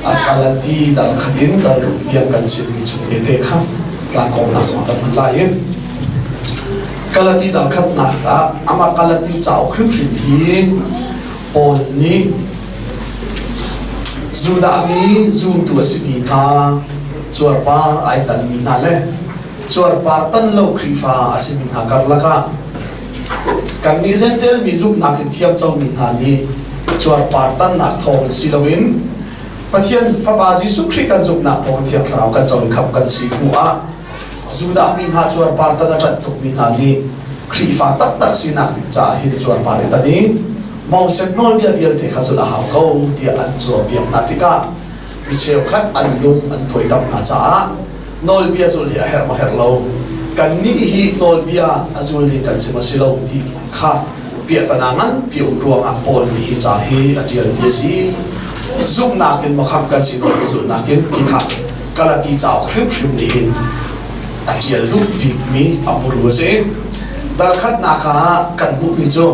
Galati dal khat in dal ruk tiang kan chimmi chung tete kha tlangkawmnak zong kan hman lai i Galati dal khatnak ah amah Galati cauk hrimhrim hi Paul nih Judah mi zumtu a simi hna cuarpar ai tanmi hna le cuarpar tan lo Khrihfa a simi hna karlak ah kannih Jentail mi zumhnak in thiamcomi hna nih cuarpar tannak thawng in si loin Pathian Fapa Jesuh Khrih kan zumhnak thawng in Thiang Thlarau kan co i khamh kan si hnu ah Judah mi hna cuarpar tan a ṭanh tukmi hna nih Khrihfa taktak sinak ding caah hin cuarpar i tan i Moses nawlbia vialte kha zulh a hau ko tiah an cawnpiak hna tikah mi cheukhat an lung an tuaitam hna caah nawlbia zulh hi a herh maw herh lo, kannih hi nawlbia a zul ding kan si maw si lo ti kha piahtana nganpi um ruangah Paul nih hi ca hi a ṭialmi a si. Zumhnak in maw khamh kan si, nawlbia zulhnak in ti kha Galati cauk hrimhrim nih hin a ṭial duh bikmi a muru a si. Dal khatnak ah kan hmuhmi cu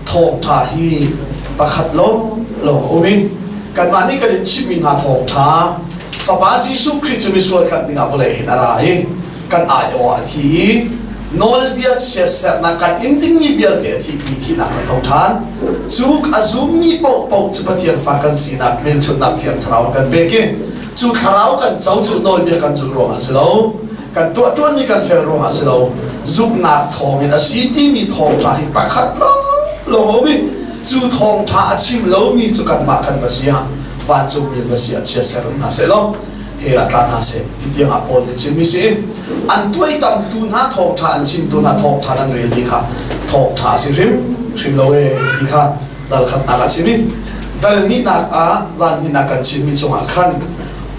thawngṭha hi pakhat lawnglawng a um i kanmah nih kan in chimhmi hna thawngṭha Fapa Jesuh Khrih cu misual tlanh dingah vawlei hin a ra i kan aiawh ah a thi i nawlbia chiatserhnak kan in dingmi vialte a thihpi thihnak a tho ṭhan. Cu a zummi paohpaoh cu Pathian fa kan sinak hmelchunhnak Thiang Thlarau kan pek i cu Thlarau kan co cu nawlbia kan zulh ruangah a si lo, kan tuahṭuanmi kan fel ruangah a si lo, zumhnak thawngin a si timi thawngṭha hi pakhat lawnglawng a um i cu thawngṭha a chim lomi cu kanmah kan va si ah vancungmi an va si ah chiatser um hna seh law hell ah tla hna seh ti tiangah Paul nih chimmi si. An tuaitamtu hna thawngṭha an chimtu hna thawngṭha nan relmi kha thawngṭha a si hrim hrim lo ee ti kha dal khatnak a chim i dal hnihnak ah zan hnihnak kan chimmi chungah khan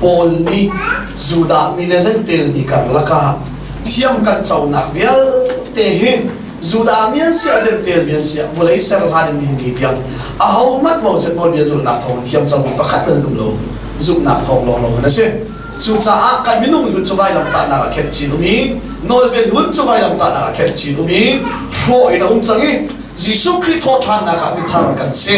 Paul nih Judah mi le Jentail mi karlak ah thiam kan conak vialte hi Judah mi an siah Jentail mi an siah vawlei ser hlan in nihin ni tiang ahohmanh Moses nawlbia zulhnak thawng thiam comi pakhat nan um lo, zumhnak thawng lawnglawng in a si. Cucaah kan minung hlun cu vailamtahnak ah khenh chin um i nawlbia hlun cu vailamtahnak ah khenh chin um i hrawh in a um cang i Jesuh Khrih thawhṭhannak ah mithar kan si.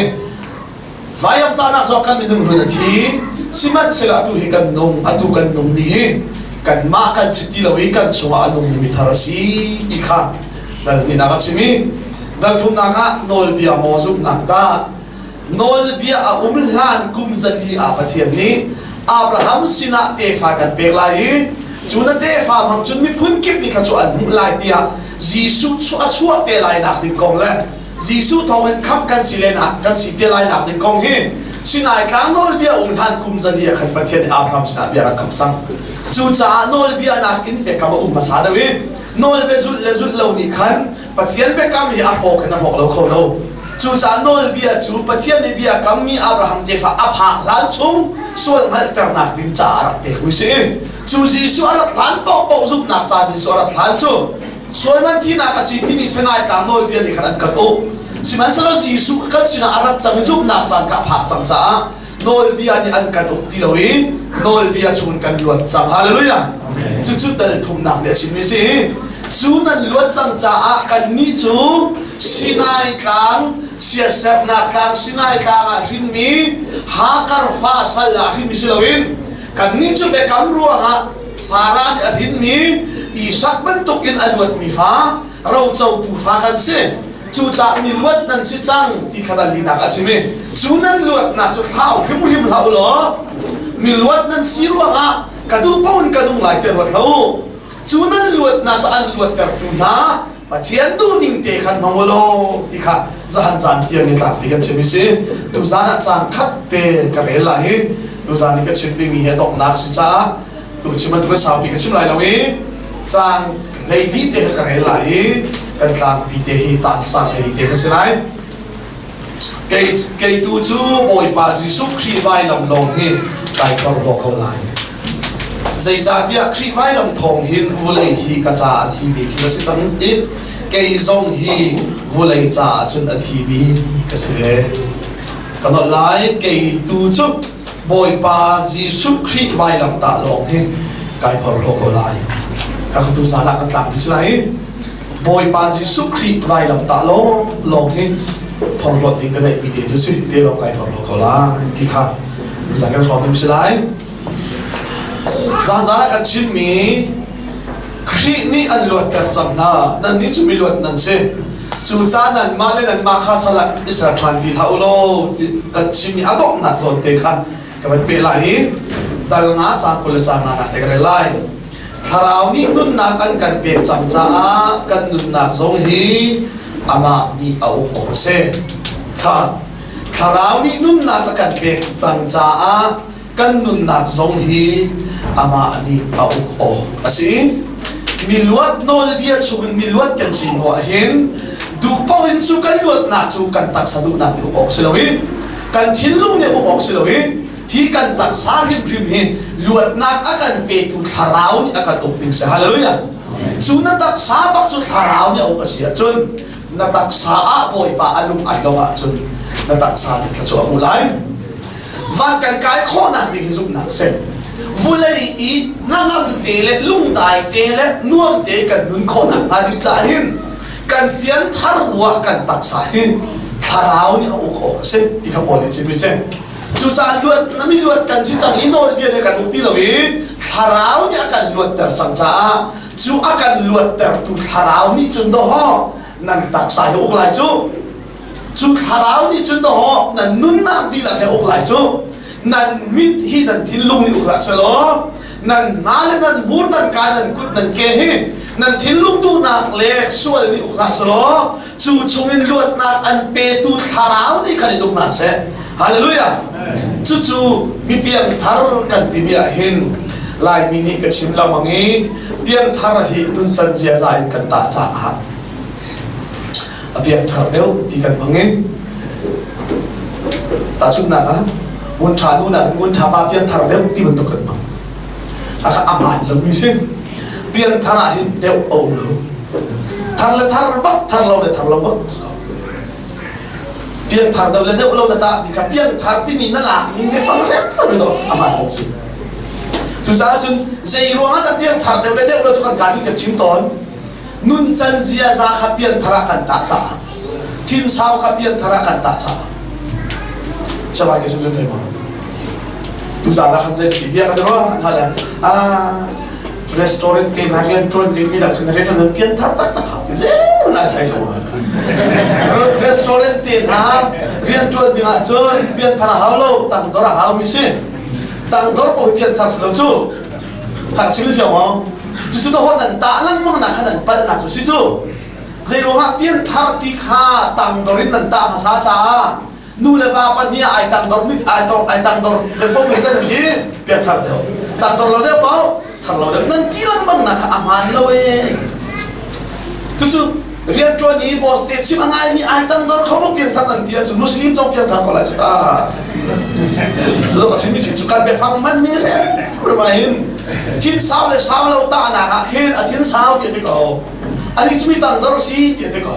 Vailamtahnak zong kan minung hlun a thi, sihmanhsehlaw atu hi kan nung, atu kan nungmi hi kanmah kan si ti lo i kan chungah a nungmi mithar a si ti kha dal hnihnak a chim i dal thumnak ah nawlbia maw zumhnak dah? Nawlbia a um hlan kum 400 ah Pathian nih Abraham sinah tefa kan pek lai i cu na tefa hmang cun miphun kip nih thluachuah an hmuh lai tiah Jesuh a chuah te lai nak ding kong le Jesuh thawngin khamh kan si len ah kan si te lai nak ding kong hi Sinai tlang nawlbia um hlan kum 400 ah khan Pathian nih Abraham sinah bia rak kam cang. Cucaah nawlbia nakin biakam a um hmasa deuh i nawlbia zulh le zulh lo nih khan Pathian biakam hi a hrawk in a hrawk lo kho lo. Cucaah nawlbia cu Pathian nih bia kammi Abraham tefa a phak hlan chung sual hngalhternak ding caah a rak pekmi si. Cu Jesuh a rat hlan paohpaoh zumhnak ca Jesuh a rat hlan cu sualman thihnak a si timi Sinai tlang nawlbia nih khan an kan uk. Sihmanhsehlaw Jesuh kan sinah a rat cang i zumhnak caan kha a phak cang caah nawlbia nih an kan uk ti lo i nawlbia chungin kan luat cang. Hallelujah! Cucu dal thumnak nih a chimmi si. Cu nan luat cang caah kannih cu Sinai tlang, siasernak tlang Sinai tlang ah hrinmi Hagar fa sal ah hrinmi si loin kannih cu biakam ruangah Sarah nih a hrinmi Isak bantukin a luatmi fa, rocotu fa kan si. Cucaah mi luat nan si cang ti kha linak a chim i cu nan luatnak cu thlau hrimhrim hlah u law mi luat nan si ruangah ka duh paoh in ka nung lai tiah ruat hlah u. Cu nan luatnak cu an luattertu hna Pathian duhning te khan hmang u law ti kha zahan caan tiang i tlakpi kan chim i si. Tuzan ah caan khat te ka rel lai i tuzan i ka chim dingmi hi a donghnak si caah tu chim bantukin saupi ka chim lai lo i caang 12 te kha ka rel lai i kan tlangpi te hi caan caan 12 te kha si lai. Kei tu cu Bawipa Jesuh Khrih vailam lawng hi kai porhlaw ko lai. Zeicahtiah Khrih vailam thawng hin vulei hi ka caah a thimi thil a si cang i kei zong hi vulei caah cun a thimi ka si ve. Ka nolh lai, kei tu cu Bawipa Jesuh Khrih vailamtah lawng hi kai porhlaw ko lai. Ka tu zan ah kan tlangpi si lai i Bawipa Jesuh Khrih vailamtah lawng hi phorhlawt ding ka neihmi te cu si te lawng kai phorhlaw ko lai ti kha Tuzan kan hrawm si lai. Zan zan ah kan chimmi Khrih nih an luatter cang hna. Nannih cu miluat nan si. Cu ca nanmah le nanmah kha sal ah i ser ṭhan ti hlah u law ti kan chimmi a donghnak zawn te kha ka van peh lai i dal nga caang 20 le caang nga nak te ka rel lai. Thlarau nih nunnak an kan pek cang caah kan nunnak zong hi amah nih a uk awk a si. Kha Thlarau nih nunnak a kan pek cang caah kan nunnak zong hi amah nih a uk awk a si. Miluat nawlbia chungin miluat kan si hnu ah hin duh paoh in cu kan luatnak cu kan taksa duhnak nih uk awk si loin kan thinlung nih uk awk si loin hi kan taksa hrimhrim hi luatnak a kan petu thlarau nih a kan uk ding si. Hallelujah. Cu na taksa bak cu thlarau nih a uk a si ahcun na taksa ah Bawipa a lung ai lo ahcun na taksa nih thluachuah a hmu lai. Van kan kai khawhnak ding hi zumhnak a si. Vulei i hnangam te le lungdai te le nuam te kan nun khawhnak hnga ding caah hin kan pianthar ruah kan taksa hin thlarau nih a uk awk a si ti kha Paul nih a chim mi si. Cucaah luat na mi luat kan si cang i nawlbia nih a kan uk ti lo i thlarau nih a kan luatter cang caah cu a kan luattertu thlarau nih cun dawh nan taksa hi uk lai cu. Cu thlarau nih cun dawh nan nunnak dihlak he uk lai cu. Nan mit hi nan thinlung nih uk hlah selaw nan hna le nan hmur nan ka nan kut nan ke hi nan thinlung duhnak le sual nih uk hlah selaw cu chungin luatnak an petu thlarau nih khan in uk hna seh. Hallelujah. Cucu mi piangthar kan timi ah hin Laimi nih ka chim lengmang i piangthar hi nuncan ziaza in kan tah caah a piangthar deuh ti kan hmang i tahchunhnak ah ngun ṭha nu nakin ngun ṭha pa piangthar deuh ti bantuk kan hmang. A hmaan lomi si. Piangthar ah hin deuh a um lo. Thar le thar bak, thar lo le thar lo bak. Piangthar deuh le deuh lo na tah mi kha piangthar timi na lak ning le fang rem lo a hmaan lo cu. Cucaah cun zei ruangah dah piangthar deuh le deuh lo cu kan ka cun kan chim tawn. Nuncan ziaza kha piangthar ah kan tah caah thinsau kha piangthar ah kan tah caah Sabai ka sim thei ma tu zan ah khan zei thi bia kan ruah hna le ah restaurant te na rian tuan ding mi dak sin rian pianthar tak tak ha ti zel na chai lo restaurant te hna rian tuan ding ah cun pianthar a hau lo tangdor a hau mi si tangdor ko pianthar si lo cu thak chim fiang mo cu cu to nan ta lengmang na kha nan pal na cu si cu zei ruangah pianthar ti kha tangdor in nan ta hmasa caah nu le va pahnih ai tangdor mit ai tong ai tangdor deuh paoh mi nan ti pianthar deuh tangdor lo deuh paoh thar lo deuh nan ti lengmang na kha a hmaan lo ee cucu rianṭuan i boss te chim a ngaimi ai tangdor kho mo pianthar nan ti ahcun muslim zong pianthar ko lai cu ta lo ka chimmi cu kan biafang hman mi rem hin thin sau le sau lo ta nak ah khin a thin sau ti ti ko ani cu mi tangdor si ti ti ko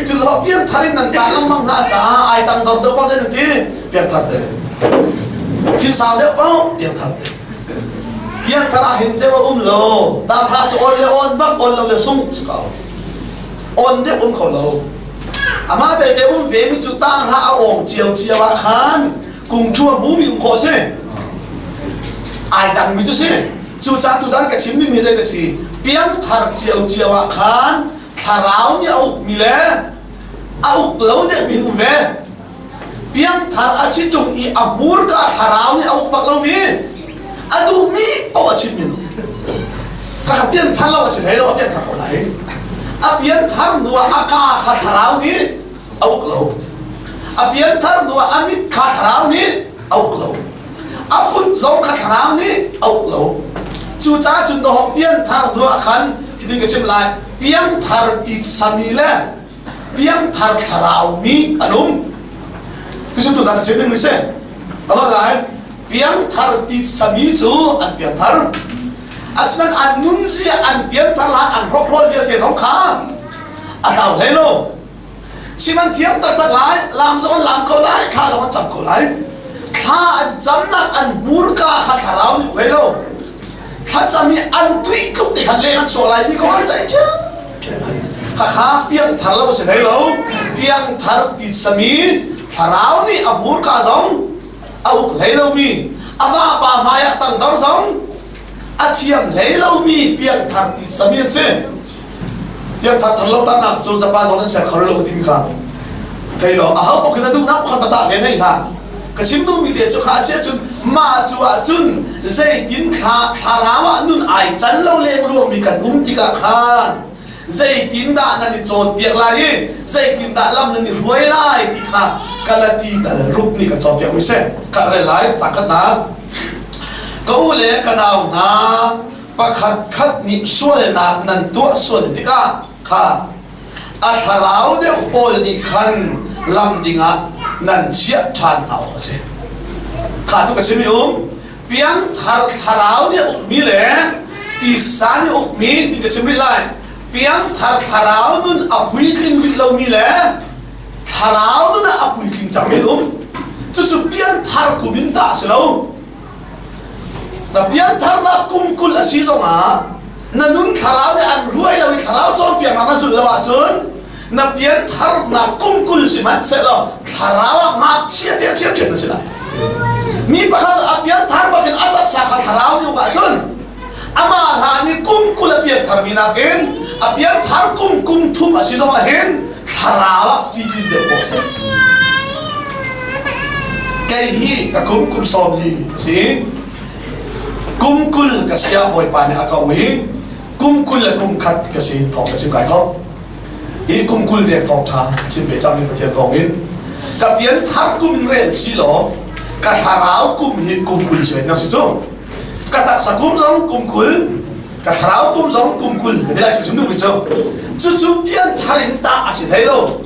Cu lo pianthar in nan tah lengmang hna caah ai tangdor deuh paoh nan ti pianthar deuh. Thil sau deuh paoh pianthar deuh. Pianthar ah hin deuh a um lo. Tanghra cu on le on bak on lo le sung si ko. On deuh um kho lo. Amah belte um ve mi cu tanghra a ong cio cio ah khan kung thu a hmu mi um khawh si. Ai dang mi cu si. Cu ca tu zan ka chim ding mi zei ka si. Piangthar cio cio ah khan thlarau nih a ukmi le a uk lo deuhmi um ve. Piangthar a si ṭung i a hmurka thlarau nih a uk bak lomi a duhmi paoh a chimmi kha pianthar lo a si hlei lo a pianthar ko lai. A pianthar hnu ah a kaa kha thlarau nih a uk lo. A pianthar hnu ah a mit kha thlarau nih a uk lo. A kut zong kha thlarau nih a uk lo. Cucaah cun dawhawk pianthar hnu ah khan hitin ka chim lai, piangthar titsami le piangthar thlarau mi an um. Cucu tuzan a chim ding mi si. A lai piangthar titsami cu an piangthar. Asinain an nunzia an pianthar lan an hrokhrawl vialte zong kha a hlau hlei lo. Chim an thiam taktak lai, lam zong an lam ko lai, thla zong an cam ko lai. Thla an camnak an hmurka kha thlarau nih hlei lo. Thlacam i an tui tluk te khan leng an chuak lai mi ko an ceih ṭhiam. Khakha piangthar lo si hlei lo. Piangthar ti sami thlarau nih a hmurka zong A uk hlei lomi, a vapa hmai ah tangdor zong a thiam hlei lomi piangthar ti sami an si. Piangthar thar lo tannak cu Japan zong an ser kho lo timi kha thei lo. A ho paoh khi na duhnak pakhat va tah ve hlei hlah. Ka chim duhmi te cu kha a si ahcun mah cu ahcun zeitin thla thlarau ah nun ai can lo leng ruangmi kan um tikah khan zeitindah nan i cawnpiak lai i zeitindah lam nan i hruai lai ti kha Galati dal ruk nih kan cawnpiak mi si. Ka rel lai cangkhatnak. Ka u le ka nau hna, pakhat khat nih sualnak nan tuah sual tikah kha a thlarau deuh pawl nih khan lam dingah nan chiah ṭhan hna awk a si. Kha tu ka chim i um piangthar thlarau nih a ukmi le tisa nih ukmi ti ka chim rih lai. Piangthar thlarau nun a puitling rih lomi le thlarau nun ah a puitling cangmi an um. Cucu piangthar kum in tah a si lo. Na piantharnak kum 20 a si zongah na nun thlarau nih an ruai lo i thlarau cawnpiaknak na zulh lo ahcun na piantharnak kum 20 sihmanhsehlaw thlarau ah ngakchia te ṭhiamṭhiam na si lai. Mi pakhat cu a pianthar bakin a taksa kha thlarau nih uk ahcun amah hlan i kum 20 a piantharmi nakin a pianthar kum kum thum a si zongah hin thlarau ah pitlin deuh khawh a si. Kei hi ka kum kum 40 a si. Kum 20 ka sia Bawipa nih a ka um i kum 20 le kum khat ka si thawng ka chim kai thawk. Hi kum 20 dek thawng ṭha ka chim ve cang i Pathian thawng in ka pian thar kum in rel si law ka thlarau kum hi kum 20 si ve si cu. Ka taksa kum zong kum 20, ka thlarau kum zong kum 20 ka ti lai chim duh mi cu. Cucu pian thar in tah a si hlei lo.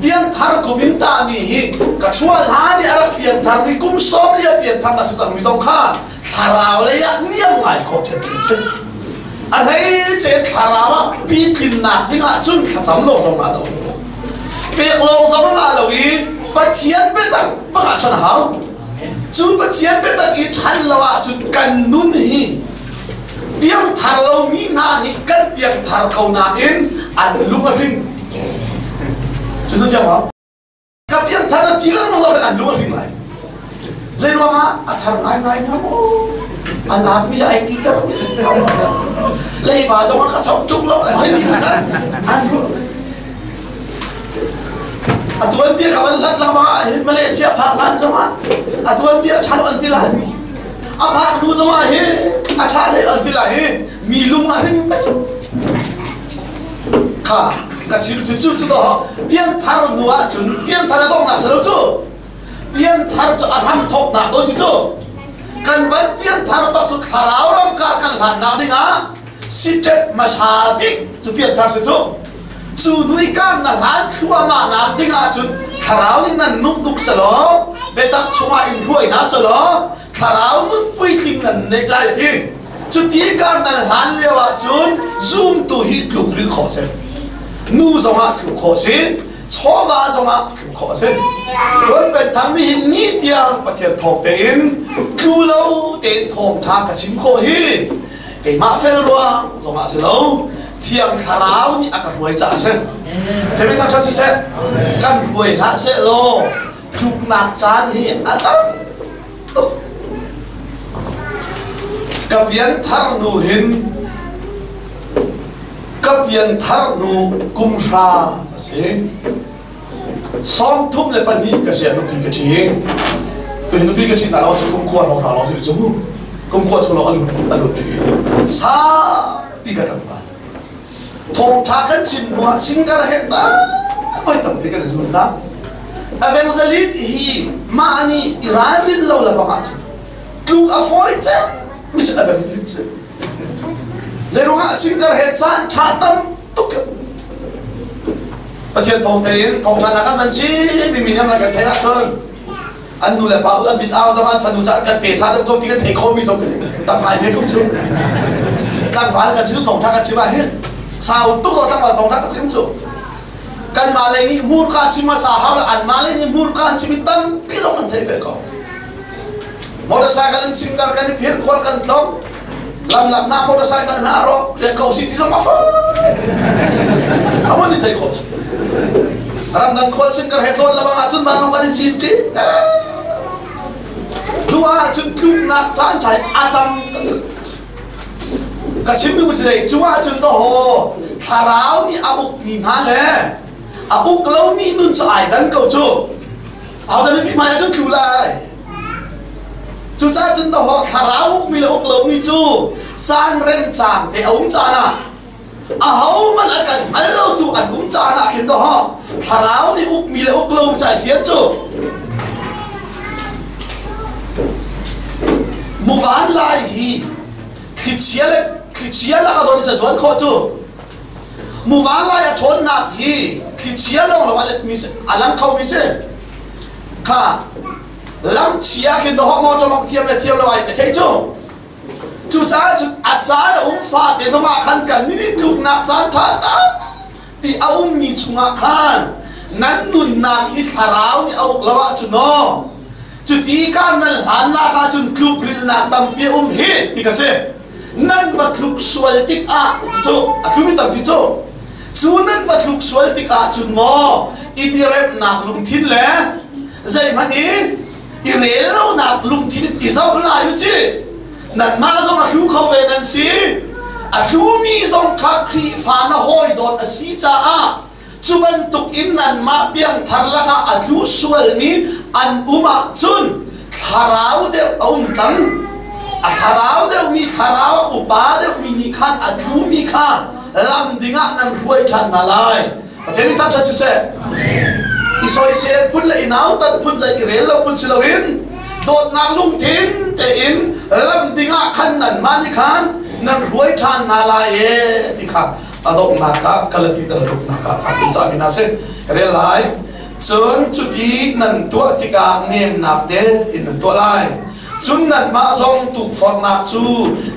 Pianthar kum in tahmi hi ka chuah hlan i a rak piantharmi kum 40 a piantharnak si cangmi zong kha thlarau lei ah niam ngai khawh ṭhen a si. A hleice thlarau ah pitlinnak ding ah cun thlacam lo zong ah lo. Pek lawng zong ah lo i Pathian biatak bak ah cun a hau. Cu Pathian biatak i ṭhan lo ahcun kan nun hi piangthar lomi hna nih kan piangthar ko nain an lung a hring. Cu na thiam maw? Ka piangthar na ti lengmang lo an lung a hring lai. Zei ruangah a thar ngaingai hnga maw? A laammi ai ti ter mi leiba zong a ka sok ṭung lo lai hoi ti kan an ruah. A tuanbia kha van hlat lengmang ah hin Malaysia phak hlan zongah a tuanbia ṭha lo an ti lai. A phak hnu zongah hi a ṭha hlei an ti lai i mi lung a hring pek. Kha ka chim cu cu cu to pianthar hnu ahcun pianthar a donghnak si lo cu. Pianthar cu a hram thawknak to si cu. Kan van pianthar bak cu thlarau ram kar kan hlannak dingah siṭep hmasa bik cu pianthar si cu. Cu nuikam na hlan thluahmah nak ding ahcun thlarau nih nan nuknuk selaw biatak chungah in hruai hna selaw thlarau nun puitling nan neih lai a ti. Cuti kar nan hlan lio ahcun zumtu hi tluk ril khawh si. Nu zongah tluk khawh si, chawva zongah tluk khawh si. Tuan Penthang nih hin ni tiang Pathian thawk tein tlu lo tein thawngtha ka chim khawh hi keimah fel ruang zongah si lo Thiang Thlarau nih a ka hruai caah a si. Themi thangṭhat siseh, kan hruai hlah seh law tluknak caan hi a tam tuk. Ka pianthar hnu hin ka pianthar hnu kum 3 ka si. 32 ka si ah nupi ka ṭhi. Tu hi nupi ka ṭhi hna lawng si kum 9 hrawng lawng si cu. Kum 9 chung lawng a lut ṭhi. Saupi ka tlangval. Thawngṭha kan chim hnu ah singer he ca voi tampi kan i zul hna. Evangelist hi mah nih i ralrin lo le bang ahcun tluk a fawi cem mi cu evangelist si. Zeiruangah singer he caan ṭha tam tuk Pathian thawng tein thawngṭha nak an van chim mi nih an kan theih ahcun an nu le pa an mit au zong an fanu ca kan pe sa deuh ko ti kan thei kho mi zong tam ngai ve ko cu tlangval kan chim thawngṭha kan chim ah hin sau tuk lo tlangval thawngṭha kan chim cu kanmah lei nih hmurka chim a sa hau le anmah lei nih hmurka an chim i tampi zong kan theih ve ko. Motorcycle in singkar kan i phir khual kan tlong lamlak na motorcycle hna rawk riak ko si ti zong a fawi amon ni thei khawh ramdang khual singkar he tlawn labang ahcun vanlawng kan i cin ṭi. Tu ahcun tluknak caan ṭha a tam. Ka chim mi cu zei cung ahcun dawh thlarau nih a ukmi hna le a uk lomi nun cu ai dan ko cu. Ahodah mipi hmai ahcun tlu lai. Cucaah cun dawh thlarau ukmi le uk lomi cu caan remcang te a um caan ah ahohmanh a kan hngal lotu an um caan ah khin dawh thlarau nih ukmi le uk lo cai fian cu muvan lai hi thlichia le thlichia lak a don ca zuan khawh cu muvan lai a ṭhawnnak hi thlichia lawng lawng a letmi a lang khomi si kha lam chia khin dawh motor lawng thiam le thiam lo ai thei cu. Cucaah cun a caan a um fate zongah khan kan nih tluknak caan ṭha tampi a ummi chungah khan nan nunnak hi thlarau nih a uk lo ahcun aw cuti kar nan hlannak ahcun tlukrilnak tampi a um hi ti ka si. Nan va tluk sual tikah cu a tlumi tampi cu cu nan va tluk sual tikah cun maw i diremnak lungthin le zeihmanh i i rel lonak lungthin i zoh lai u ci. Nanmah zong a hlu kho ve nan si. A hlumi zong kha Khrihfa na hawi dawt a si caah cu bantuk in nanmah piangthar lakah a tlu sualmi an um ahcun thlarau deuh a um cang. A thlarau deuhmi thlarau upa deuhmi nih khan a tlumi kha lam dingah nan hruai ṭhan hna lai. Pathian nih thangṭhat siseh. I soisel phun le i nautat phun zei i rel lo phun si loin dawtnak lungthin tein lam dingah khan nanmah nih khan nan hruai ṭhan hna lai e ti kha a donghnak ah Galati dal ruknak ah fak in cahmi hna si rel lai. Cun cuti nan tuah tikah nemnak te in nan tuah lai. Cun nanmah zong tukforhnak cu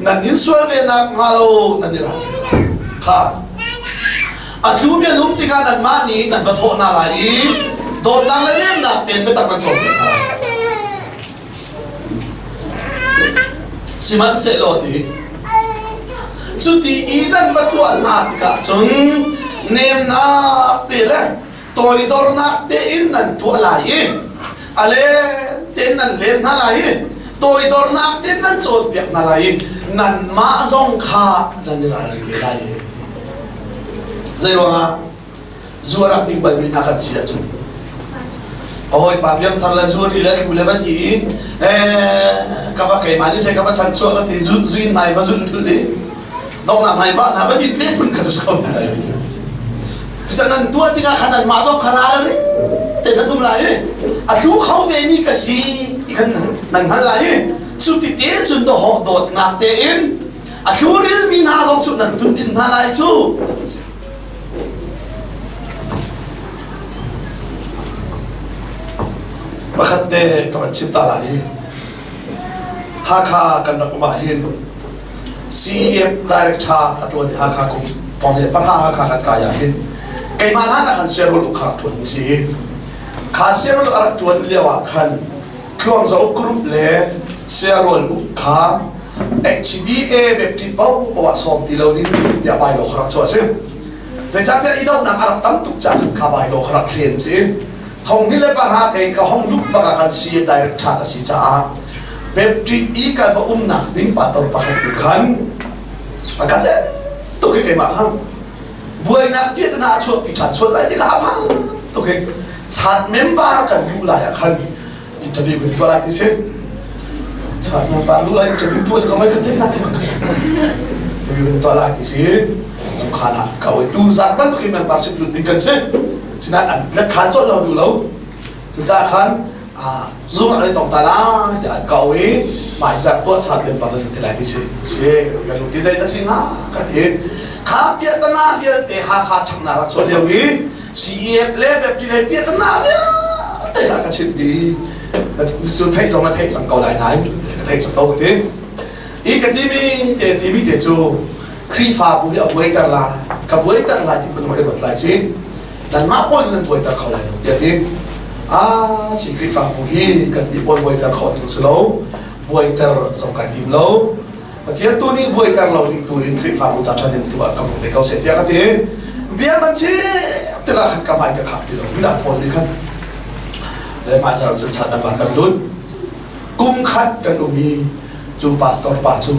nan in sual ve nakhnga lo nan i ral lai. Kha A tlumi an um tikah nanmah nih nan va thawh hna lai i dawtnak le nemnak tein biatak nan cawnpiak hna lai. Sihmanhsehlaw ti cuti i nan va tuah hna tikah cun nemnak te le toidornak tein nan tuah lai i a lem tein nan lem hna lai i toidornak tein nan cawnpiak hna lai i nanmah zong kha nan i ralring ve lai. Zei ruangah zu a rak ding balmi hna kan si ahcun a hawipa piangthar le zu ri le thlu le va ti i ka va keimah nih sai ka va chan chuah ka ti zu zu in nai va zun thul i donghnak nai ba hna va din ve phun kha su ko ti lai. Cucaah nan tuah tikah khan anmah zong kha ralring te nan um lai i a thlu kho ve mi ka si ti khan nan hngal lai i cu ti te cun dawhawh dawtnak tein a thlurilmi hna zong cu nan tundin hna lai cu. Pakhat te ka van chim ta lai i Hakha kan rak um ah hin CEF director a ṭuan i Hakha kum tong hi parha Hakha kan kai ah hin keimah hlan ah khan Siarul uk kha rak ṭuan mi si. Kha Siarul a rak ṭuan lio ah khan Tluangzo group le Siarul uk kha HBA Baptist paoh ah sawm ti lo ding tiah bylaw kha rak chuah a si. Zeicahtiah i dohnak a rak tam tuk caah khan kha bylaw kha rak hlen si. Thong ni le pahra kei ka hong luh bak ah khan CM director ka si caah Baptist i ka va umnak ding pastor pakhat nih khan a ka zenh tuk hi keimah kha buainak piahtana a chuahpi ṭhan sual lai ti kha a phang tuk hi chat member kan luh lai ah khan interview kan tuah lai ti si. Chat member luh lai interview tuah ko mai kha tin nak interview kan tuah lai ti si. Zungkhan ah ka oi tu zat bantuk in membership lut ding kan si. Sinain an let khan cawlh lo duh lo. Cucaah khan zung ah kan i tong ta lai ti an ka i mai zat tuah chan member nan ti lai ti si. Si ka ti ka lung ti zei na si hnga ka ti. Kha piahtana vialte Hakha ṭhangnak rak chuah lio i CEF le Baptist le piahtana vialte kha ka chimh dih. Cu theih zong na theih cang ko lai nain ka theih cang ko ka ti. I ka timi te timi te cu Khrihfabu hi a buaiter lai, ka buaiter lai ti phun i ruat lai ci. Nanmah pawl nan buaiter kho lai lo tiah ti. Ah, si Khrihfabu hi kan nih pawl buaiter kho ding si lo, buaiter zong kai tim lo. Pathian tu nih buaiter lo ding tu in Khrihfabu ca ṭha ding tu ah ka hmang te ko seh tiah ka ti. Bia man chim tikah khan ka hmai ka khak ti lo. Midang pawl nih khan le mah car cun chan nambar kan lut. Kum khat kan um i cu pastor pa cu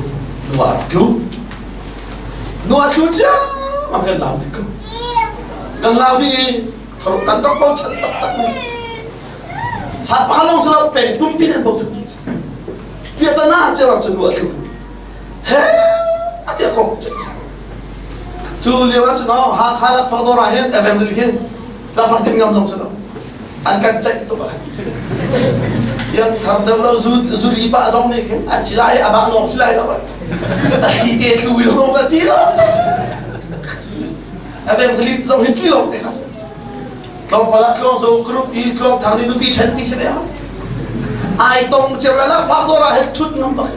nu ah rak tlu. Nu ah tlu ciammam kan lau ding ko. Kan lau ding i kharuk kan rak bochan taktak mi. Chan pakhat lawng si lo peng pumpi an bochan. Piatana ciammam cu nu ah tlu. He a tiah kong cu lio ah cun Hakha Lakphak dawr ah hin evangelist hin Lakphak tin ngam zong si lo an kan ceih tuk ah Iang thar deuh lo zu zuri pa zong nih khin an si lai amah lawng si lai lo a thli te tlu lo ka ti lo te evangelist zong hi ti lo te kha si tlawmpal ah tluang zo group i tluang thang nih nupi ṭhen ti si ve ai tong cio la lakphak dawr ah hin ṭhut ngam bak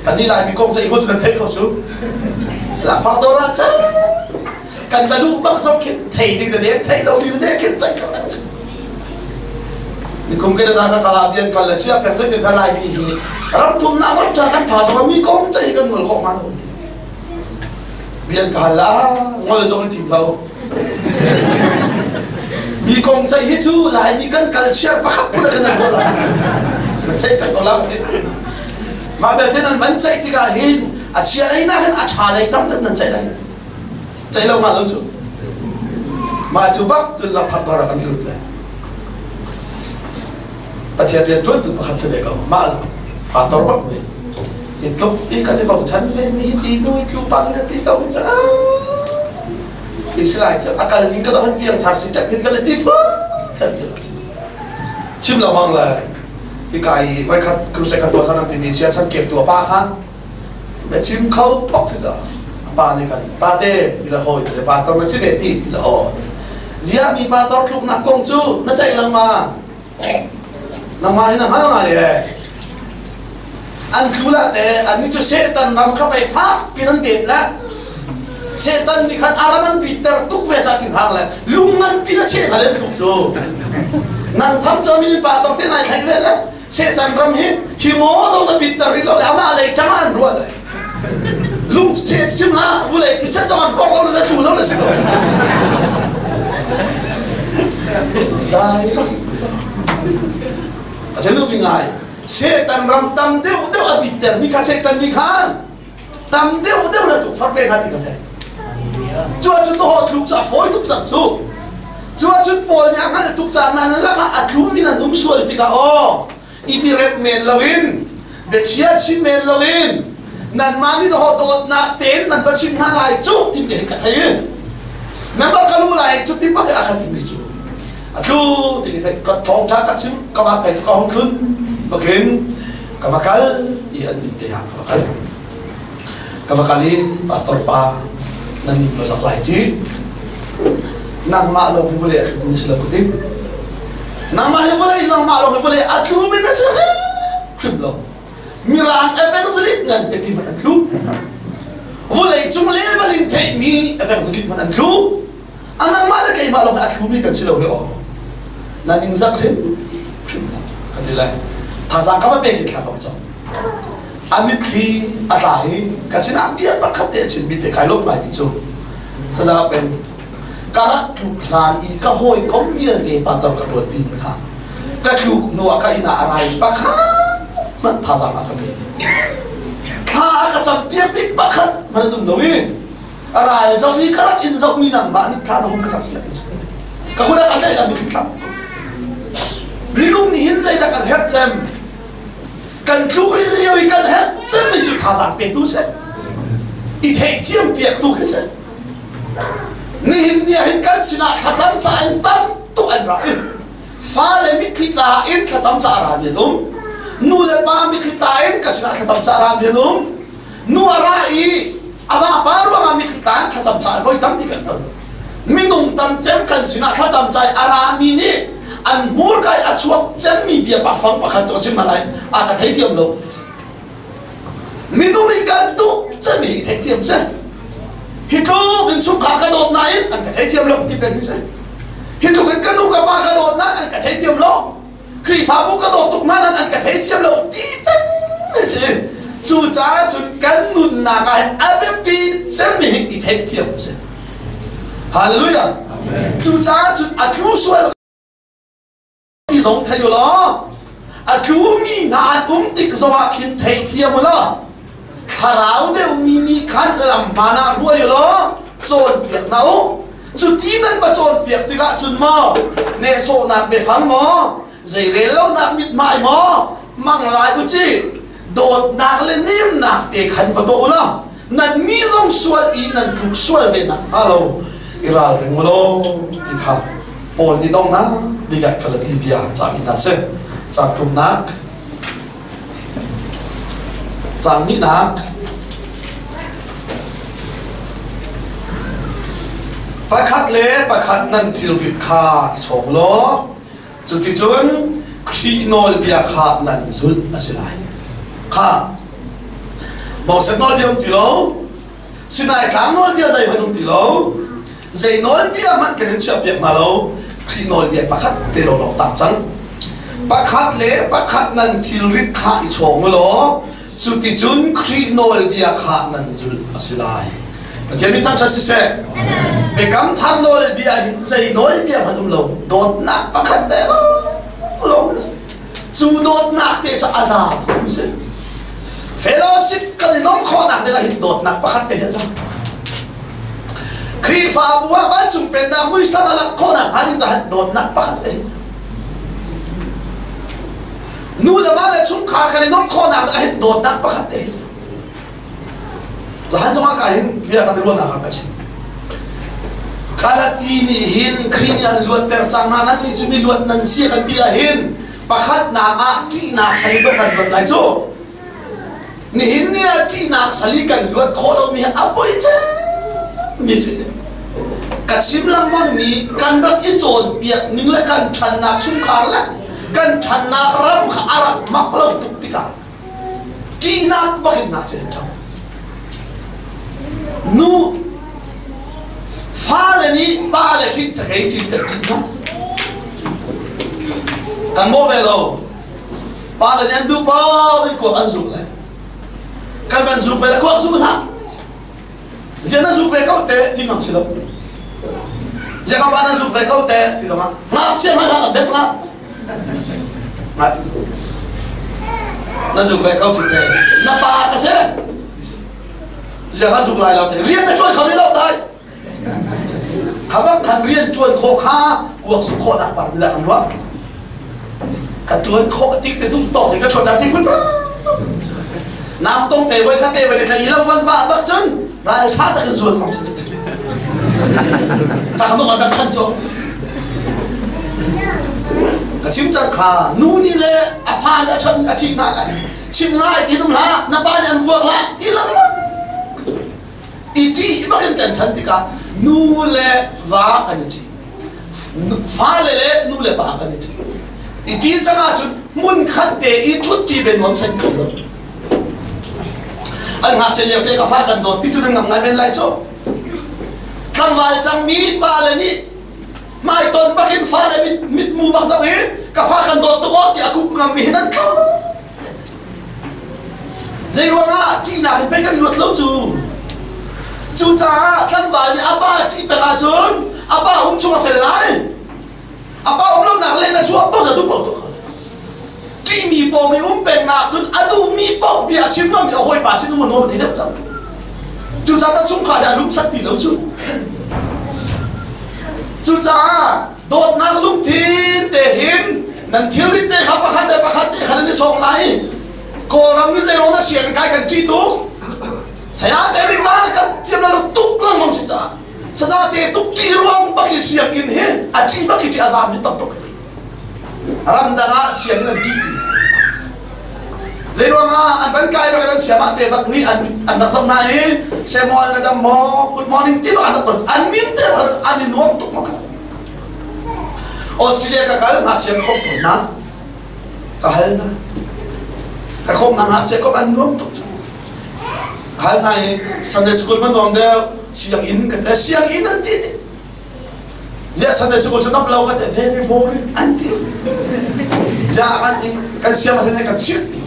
kan ni lai mi kong zei ko cu nan theih ko cu lakphak dawr ah cang kan va luh bak zong khin thei ding na dek thei lo ding na dek khin cang nikum ke na ka kala bian kal le sia pek zei ti lai mi hi ram thum nak ram ṭha kan pha zong mi kong cei kan ngol khawh ma lo bian ka hal la ngol zong in thim lo Mi kong ceih hi cu Laimi kan culture pakhat phun ah kan ruah la. Nan ceih peng ko la ti. Mah belte nan van ceih tikah hin a chia lei nak hin a ṭha lei tam deuh nan ceih lai ti. Ceih lo ma lo cu. Mah cu bak cun lakphak dawr ah kan lut le. Pathian rian ṭuantu pakhat si ve ko. Mah lo. Pastor bak nih i tluk i kan i bochan ve mi ti nu i tlu pang i ti ko ni Israel cu a kal ning ka han piang thar si ṭek hin ka le ti kan ti chim lo mang le hika i voikhat crusade kan tuah san timi sia chan kep tu a pa kha be chim kho pok si ca a pa nih kan pa te ti la hoi ti le pa tor na si ve ti ti la ho zia mi pa tor tluk nak kong cu na ceih lengmang nangmah hi na hngal ngai e an tlu la te an ni cu Satan ram kha pei fak pin an det le Satan nih khan aram an bitter tuk ve ca thin hang le lung ngan pin a cheh hna le thluk cu nang tham cho mi pa tong te nai thlai ve le Satan ram hi hi mo zong na bitter ri lo le ama lei tang an ruah le lung che chim la vulei thi set zong an vok lo le thlu lo le si ko dai bak a chenu bi ngai Satan ram tam deuh deuh a bitter mi kha Satan nih khan tam deuh deuh na tuk far ve hna ti ka thei cu ahcun na haw tluk cu a fawi tuk cang cu cu ahcun Paul nih a hngalh tuk caah nan lakah a tlumi nan um sual tikah aw i ti rep men loin biachia chim men loin nanmah nih haw dawtnak tein nan va chim hna lai cu ti hi ka thei member ka lu lai cu ti bak a ka timi cu a tlu ti thei ka thawngtha ka chim ka va pe ka hong thlun bakin ka va kal i an inn te ah ka va kal ka va kal i pastor pa nan inn lo zak lai ci nangmah lawng hi vawlei a tlu mi si lo ku ti nangmah hi vawlei nangmah lawng hi vawlei a tlu mi na si hrim lo Mirang evangelist ngan pipi hmanh an tlu. Vawlei cung level in theihmi evangelist hmanh an tlu. A nangmah le keimah lawng a thlumi kan si lo hi aw. Na ningzak hrim hrim ka ti lai. Thazaang ka va pek i thla ka va cam. A mitthli a tla i ka sinah bia pakhat te a chimmi te kai lawm ngaimi cu saza pen ka rak tluk hlan i ka hawikom vialte pastor ka ṭuanpi mi kha ka tluk hnu ah ka inn ah a rai pakhat hmanh thazaang a ka pe thla a ka campiak mi pakhat hmanh an um lo i a ral zoh i ka rak in zoh mi nangmah nih thla na hung ka campiak mi ka hun a ka tlaih la mitthli tlam minung nih hin zeidah kan herh cem kan tluk rih lio i kan herh cem mi cu thazaang petu si i theih ciam piaktu khi si Nihin ni ah hin kan sinah thlacam ca in tam tuk an ra i fale mitthli tla in thlacam ca ra mi an um. Nu le pa mitthli tla in ka sinah thlacam ca ra mi an um. Nu a ra i a vapa ruangah mitthli tla in thlacam ca voi tampi kan ton. Minung tam cem kan sinah thlacam ca a ra mi nih an hmurka i a chuak cemmi bia fang pakhat cu a chim hna lai a ka theithiam lo. Minung nih kan duh cemmi hi theihthiam si. Hi tluk in chungkhar ka dawt nain an ka theithiam lo ti peng hi si. Hi tluk in ka nu ka pa ka dawt nain an ka theithiam lo. Khrihfabu ka dawt tuk nain an ka theithiam lo ti peng hi si. Cucaah cun kan nunnak ah hin a biapi cemmi hi i theihthiam si. Hallelujah. Cucaah cun a tlu sual ti zong thei u law. A tlumi hna an um tik zongah khin theithiam u law thlarau deuhmi nih khan lam hmaan ah hruai u law cawnpiak hna u. Cuti nan va cawnpiak tikah cun maw nehsawhnak biafang maw zeirel lonak mithmai maw hmang lai u ci dawtnak le nemnak te khan va tuah u law nannih zong sual i nan tluk sual ve nak hnga lo i ralring u law ti kha Paul nih donghnak bik ah Galati bia cami hna si. Caang thumnak caang hnihnak pakhat le pakhat nan thilrit kha i chawng law cuticun Khrih nawlbia kha nan zulh a si lai. Kha Moses nawlbia um ti lo, Sinai tlang nawlbia zeihmanh um ti lo, zei nawlbia hmanh kan in chiahpiak hna lo, Khrih nawlbia pakhat te lawnglawng tang cang. Pakhat le pakhat nan thilrit kha i chawng u law cuticun Khrih nawlbia kha nan zulh a si lai. Pathian mi thangṭhat siseh. Biakam thar nawlbia hin zei nawlbia hmanh um lo, dawtnak pakhat te lawng cu dawtnak te cu a za si. Fellowship kan i nuamh khawhnak ding ah hin dawtnak pakhat te hi a za. Khrihfabu ah vancung pennak muisam a langh khawhnak hnga ding caah dawtnak pakhat te hi Nu le va le chungkhar kan i nuamh khawhnak ah hin dawtnak pakhat te hi Zahan cungah ka hin bia kan i ruahnak ah ka chim. Galati nih hin Khrih nih an luatter cang hna nan nih cu mi luat nan si kan ti ah hin pakhatnak ah ṭihnak sal in kan luat lai cu. Nihin ni ah ṭihnak sal i kan luat khawh lomi hi a poi mi si. Ka chim lengmang mi kan rak i cawnpiak ning le kan ṭhannak chungkhar le kan ṭhannak ram kha a rak mak lo tuk tikah ṭihnak bak in ngakchia an ṭhang. Nu fale nih pale khi cakei cin kan ṭih hna. Kan mawh ve lo. Pale nih an duh paoh in kuak an zuk le. Kan van zuk ve le kuak zu hlah. Ziah na zuk ve ko te ti ngam si lo. Ziah ka pa na zuk ve ko te ti zong ah ngakchia hmanh hlah kan bek lah. Na zuk ve ko te na pa ka si zia ka zuk lai lo te rian na ṭuan kho rih lo dai kha bang khan rian ṭuan khawh kha kuak zuk khawh nak par bila kan ruah ka ṭuan khawh tik te duh tawk in ka ṭhuat la ti phun nam tong te voi khat te voi ni lo van va bak cun ral ṭha tak in zual mang ka kha an rak ṭhan cu ka chim cang kha nu nih le a fa le a ṭhan a ṭhi hna lai chim ngai ti num hlah na pa nih an vuak lah ti lengmang i ṭih bak in kan ṭhan tikah nu le va kan i ṭi fale le nu le pa kan i ṭi i ṭi cang ahcun hmun khat te i ṭhut ṭi ben nuam sen ko lo an ngakchia lio te ka fa kan dawt ti cu nan ngam ngai men lai cu tlangval cangmi pa le nih hmaiton bakin fa le mitmu bak zoh i ka fa kan dawt tuk aw ti a kup ngam mi hi nan thlo zei ruangah ṭihnak in pei kan luat lo cu cucaah tlangval nih a pa ṭih pek ahcun a pa um chung a fel lai a pa um lonak leng a chuah paoh cu duh paoh tuah ṭihmi pawng i um pengnak cun a duhmi paoh bia a chim lomi a hawipa sin um a nuam ti deuh cang cucaah ta chungkhar hi a lumsat ti lo cu cucaah dawtnak lungthin te hin nan thilrit te kha pakhat le pakhat te khan nan i chawng lai kawlram ni zei na siang kai kan ṭih tuk saya te nih ca kan thiam lo tuk lengmang si caah Sazate tuk ṭih ruang bak i sianginn hi a ṭih bak i ṭih a zaam hi tam tuk ramdang ah sianginn an ṭih ti zei ruangah an van kai bak an siam ah te bak nih an an rak zoh hna i Samuel na dam maw good morning ti bak an rak an min te bak an i nuam tuk ma kha Australia ka kal ngakchia ka komh tawn hna ka hal hna ka komh hna ngakchia komh an nuam tuk hal hna i Sunday school ma nuam deuh sianginn ka ti sianginn an ti ziah Sunday school cu dap lo ka ti very boring an ti ziah an ti kan siang a kan siang ti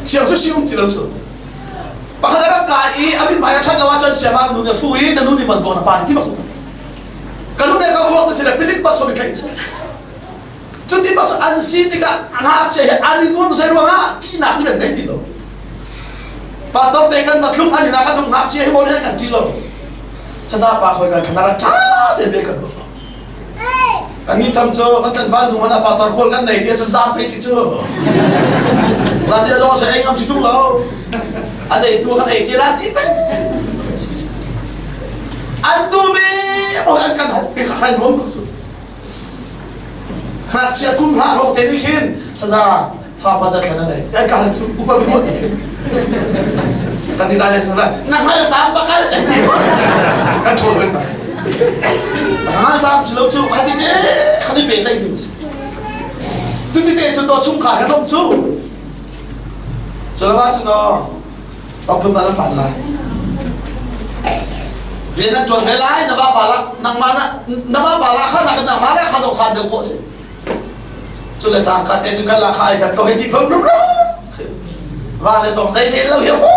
siang cu siang ti lo cu pakhat rak kai i a mithmai a ṭhat lo ahcun siang ah nu ne fu i na nu nih ban vuak na pa ti bak ka nu ne ka vuak ti si le pilik bak so mi tlaih. Cuti bak an si tikah ngakchia hi an i nuam zei ruangah ṭihnak cu an nei ti lo. Pastor te kan va tlung an inn ah kan um ngakchia hi maw kan ṭih lo. Saza pa khoi kan thana ṭha te be kan va. Kan ni tham cu kan tlanval nu hmanh ah pastor khual kan nei ti ahcun zaam pe si cu. Zan ni zong se ei ngam si ṭung lo. An ei tu kan ei ti la ti peng. An duh mi an kan kan nuam tuk cu. Ngakchia kum hlah hrawng te nih khin saza fa pa za thlan a nei. Kan ka hal cu upa bi ruah ti khin. Kan ti lai le na hngal tam pakal ti kan ṭhawl ve hna. Na hngal tam si lo cu khati te khani pe tlai ding si. Cuti te cu to chungkhar he dom cu. Cu lo ah cun ram thum nan phan lai. Rian nan ṭuan ve lai na vapa la nangmah na na vapa la kha nak nangmah le kha zong san deuh khawh si. Cu le cangka te cu kan la kha ai zat ko hei ti phun rum Va le zong zei ne lo hi hu.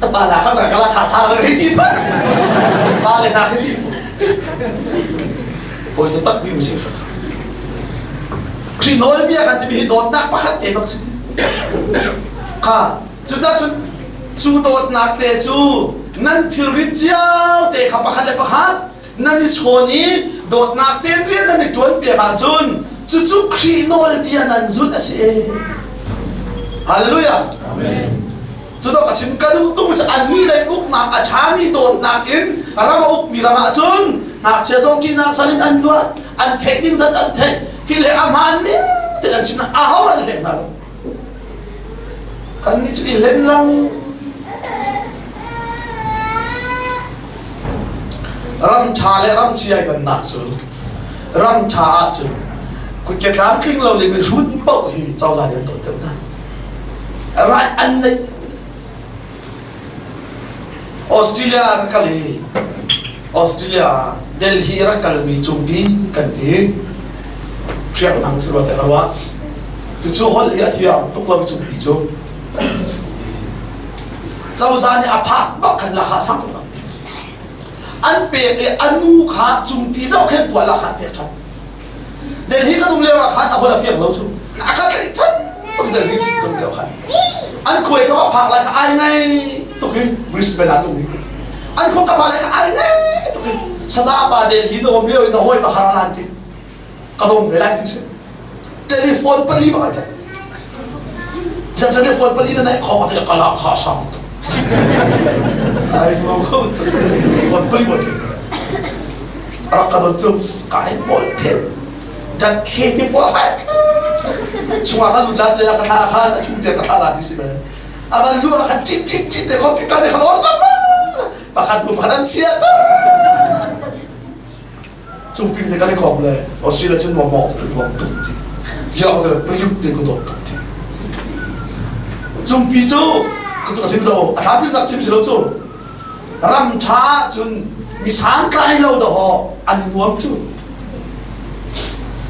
Ta pa la kha na ka la kha sa lo hei ti phun. Va le na hei ti phun. Poi ta tak ding si kha. Khrih nawlbia kan timi hi dawtnak pakhat te bak si. Kha cucah cun cu dawtnak te cu nan thilrit cio te kha pakhat le pakhat nan i chawn i dawtnak tein rian nan i ṭuan piak ahcun cucu Khrih nawlbia nan zulh a si. Hallelujah. Amen. Cu dawh ka chim ka duh tung cu annih lei uknak a ṭhami dawtnak in ram a ukmi ram ahcun ngakchia zong ṭihnak sal in an luat, an theih ding zat an theih, thil he a hmaan ning tein an chim aho an hleng hna lo. Kannih cu i hlen lang. Ram ṭha le ram chia i dannak cu ram ṭha ahcun kutke tlamtling lo le mihrut paoh hi cozah nih an dawt deuh hna. Right an neih. Australia ka kal i Australia Delhi rak kalmi cungpi kan ti hriangnang si rua te ka ruah. Cucu holh hi a thiam tuk lo cungpi cu. Cozah nih a phak bak khan lakha sang tuk an pek i a nu kha cungpi zohkhenh tuah lakha an pek ṭhan. Delhi kan um lio ah khan a hol a fiang lo cu. A ka tlaih chan tuk Delhi kan um lio khan. An khuai ka va phak lai kha ai ngai tuk hi Brisbane ah an um hi. An khua ka phak lai kha ai ngai tuk hi. Saza pa Delhi na um lio i na hawi pa haran an ti. Ka dong ve lai ti si. Telephone pali bak ai tlaih. Zan telephone pali na naih khong ati ka la kha sang. Ai mo ko phone pali bak rak ka don cu kai pawl phet dat khe ti pawl hai chungah kan lut la te ka thla khan a chung te ka thla la ti si be a van lu a khan tit tit tit te computer te khan on lam pakhat bu pakhat an chia ta cungping te kan i khom le Australia cun mawmawk te nuam tuk ti ziak te payuk te ko dawt tuk ti cungpi cu cu ka sim zo a thla nak chim si lo cu ram ṭha cun mi santlai lo dawh an i nuam cu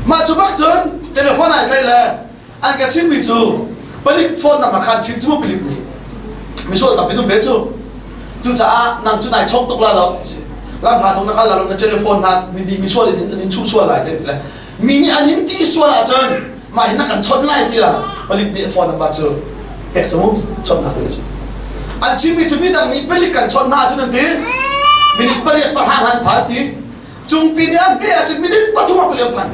mah cu bak cun telephone ai tlaih le an ka chimmi cu palik phone number khan chim cu palik nih misual tampi um ve cu cucaah nang cu nai chawk tuk la lo ti si lam hla tuk na kal la lo na telephone na mi di misual in an in chuh sual lai te ti le mi nih an in ti sual ahcun mah hin na kan chawnh lai tiah palik nih phone number cu pek cu chawnhnak te cu an chimmi cu midang nih palik kan chawnh hna ahcun an ti minute pariat pahra han phan ti cungpi nih an pe ahcun minute pathum a palik an phan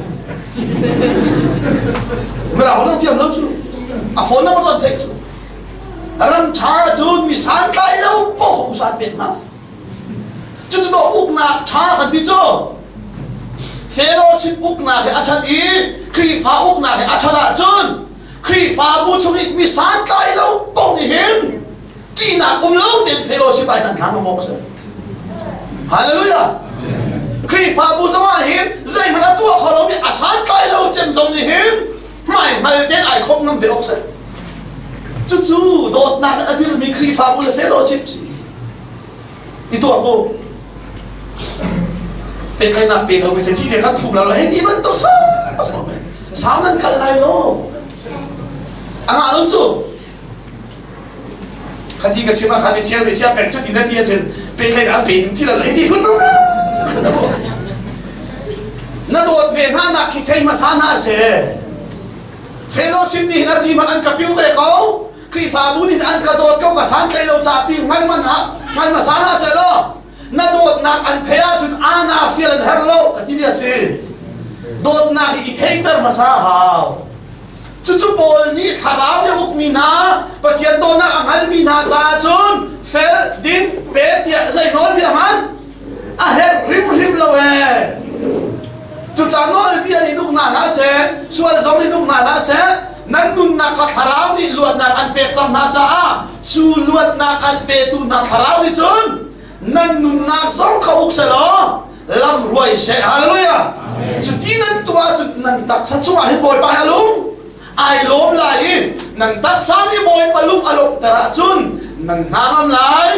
mirang nan thiam lo cu a phone number an theih cu ram ṭha cun mi santlai lo poh usan pek hna Cucu dawh uknak ṭha kan ti cu. Fellowship uknak he a ṭhat i Khrihfa uknak he a ṭhat ahcun Khrihfabu chung i mi santlai lo paoh nih hin ṭihnak um lo tein fellowship ah hin an hna ngam awk a si. Hallelujah! Khrihfabu zongah hin zeihmanh a tuah kho lomi a santlai lo cem zong nih hin hmaihngal tein ai khawp ngam ve awk si. Cucu dawtnak in a dirmi Khrihfabu le fellowship si. I tuah ko. Pehtlaihnak pe lo mi ci te kan phum lo hei ti bantuk sa sau nan kal lai lo. A ngah lo cu. Khati ka chim ah khan mi chia te chia pek cu ti na ti ahcun pehtlaihnak an pe ding ti lo hei ti hun ru. Na dawt ve hna nak khi thei hmasa hna seh. Fellowship nih hin a ti hmanh an ka piu ve ko. Khrihfabu nih an ka dawt ko ka santlaih lo ca ti hngal man ha hngal hmasa hna seh law na dawtnak an thei ahcun ana fial an herh lo ka ti bia si. Dawtnak hi i theiter hmasa hau. Cucu Paul nih thlarau nih a ukmi hna, Pathian dawtnak a hngalmi hna caah cun fel, din, pe tiah zei nawlbia hmanh a herh hrimhrim lo ee. Cucaah nawlbia nih uk hna hlah seh, sual zong nih uk hna hlah seh, nan nunnak kha thlarau nih luatnak an pek cang hna caah cu luatnak an petu hna thlarau nih cun nan nunnak zong kha uk selaw lam ruai seh. Hallelujah. Cuti nan tuah cun nan taksa cungah hin Bawipa hi a lung ai lawm lai i nan taksa nih Bawipa lung a lawmhter ahcun nan hna ngam lai,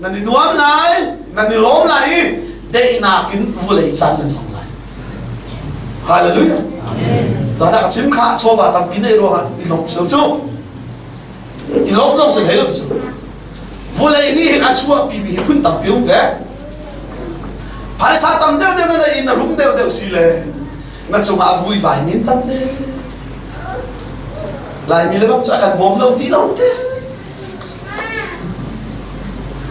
nan i nuam lai, nan i lawm lai i daihnak in vulei caan nan hmang lai. Hallelujah. Zan ah ka chim kha chawva tampi nei ruangah i lawmh si lo cu. I lawmh zong si hlei lo cu. Vulei nih hin a chuahpimi hi phun tampi um ve. Phaisa tam deuh deuh na neih in na rum deuh deuh si le na cungah a vuivai min tam deuh. Laimi le bak cu a kan bawm lo ti lo te.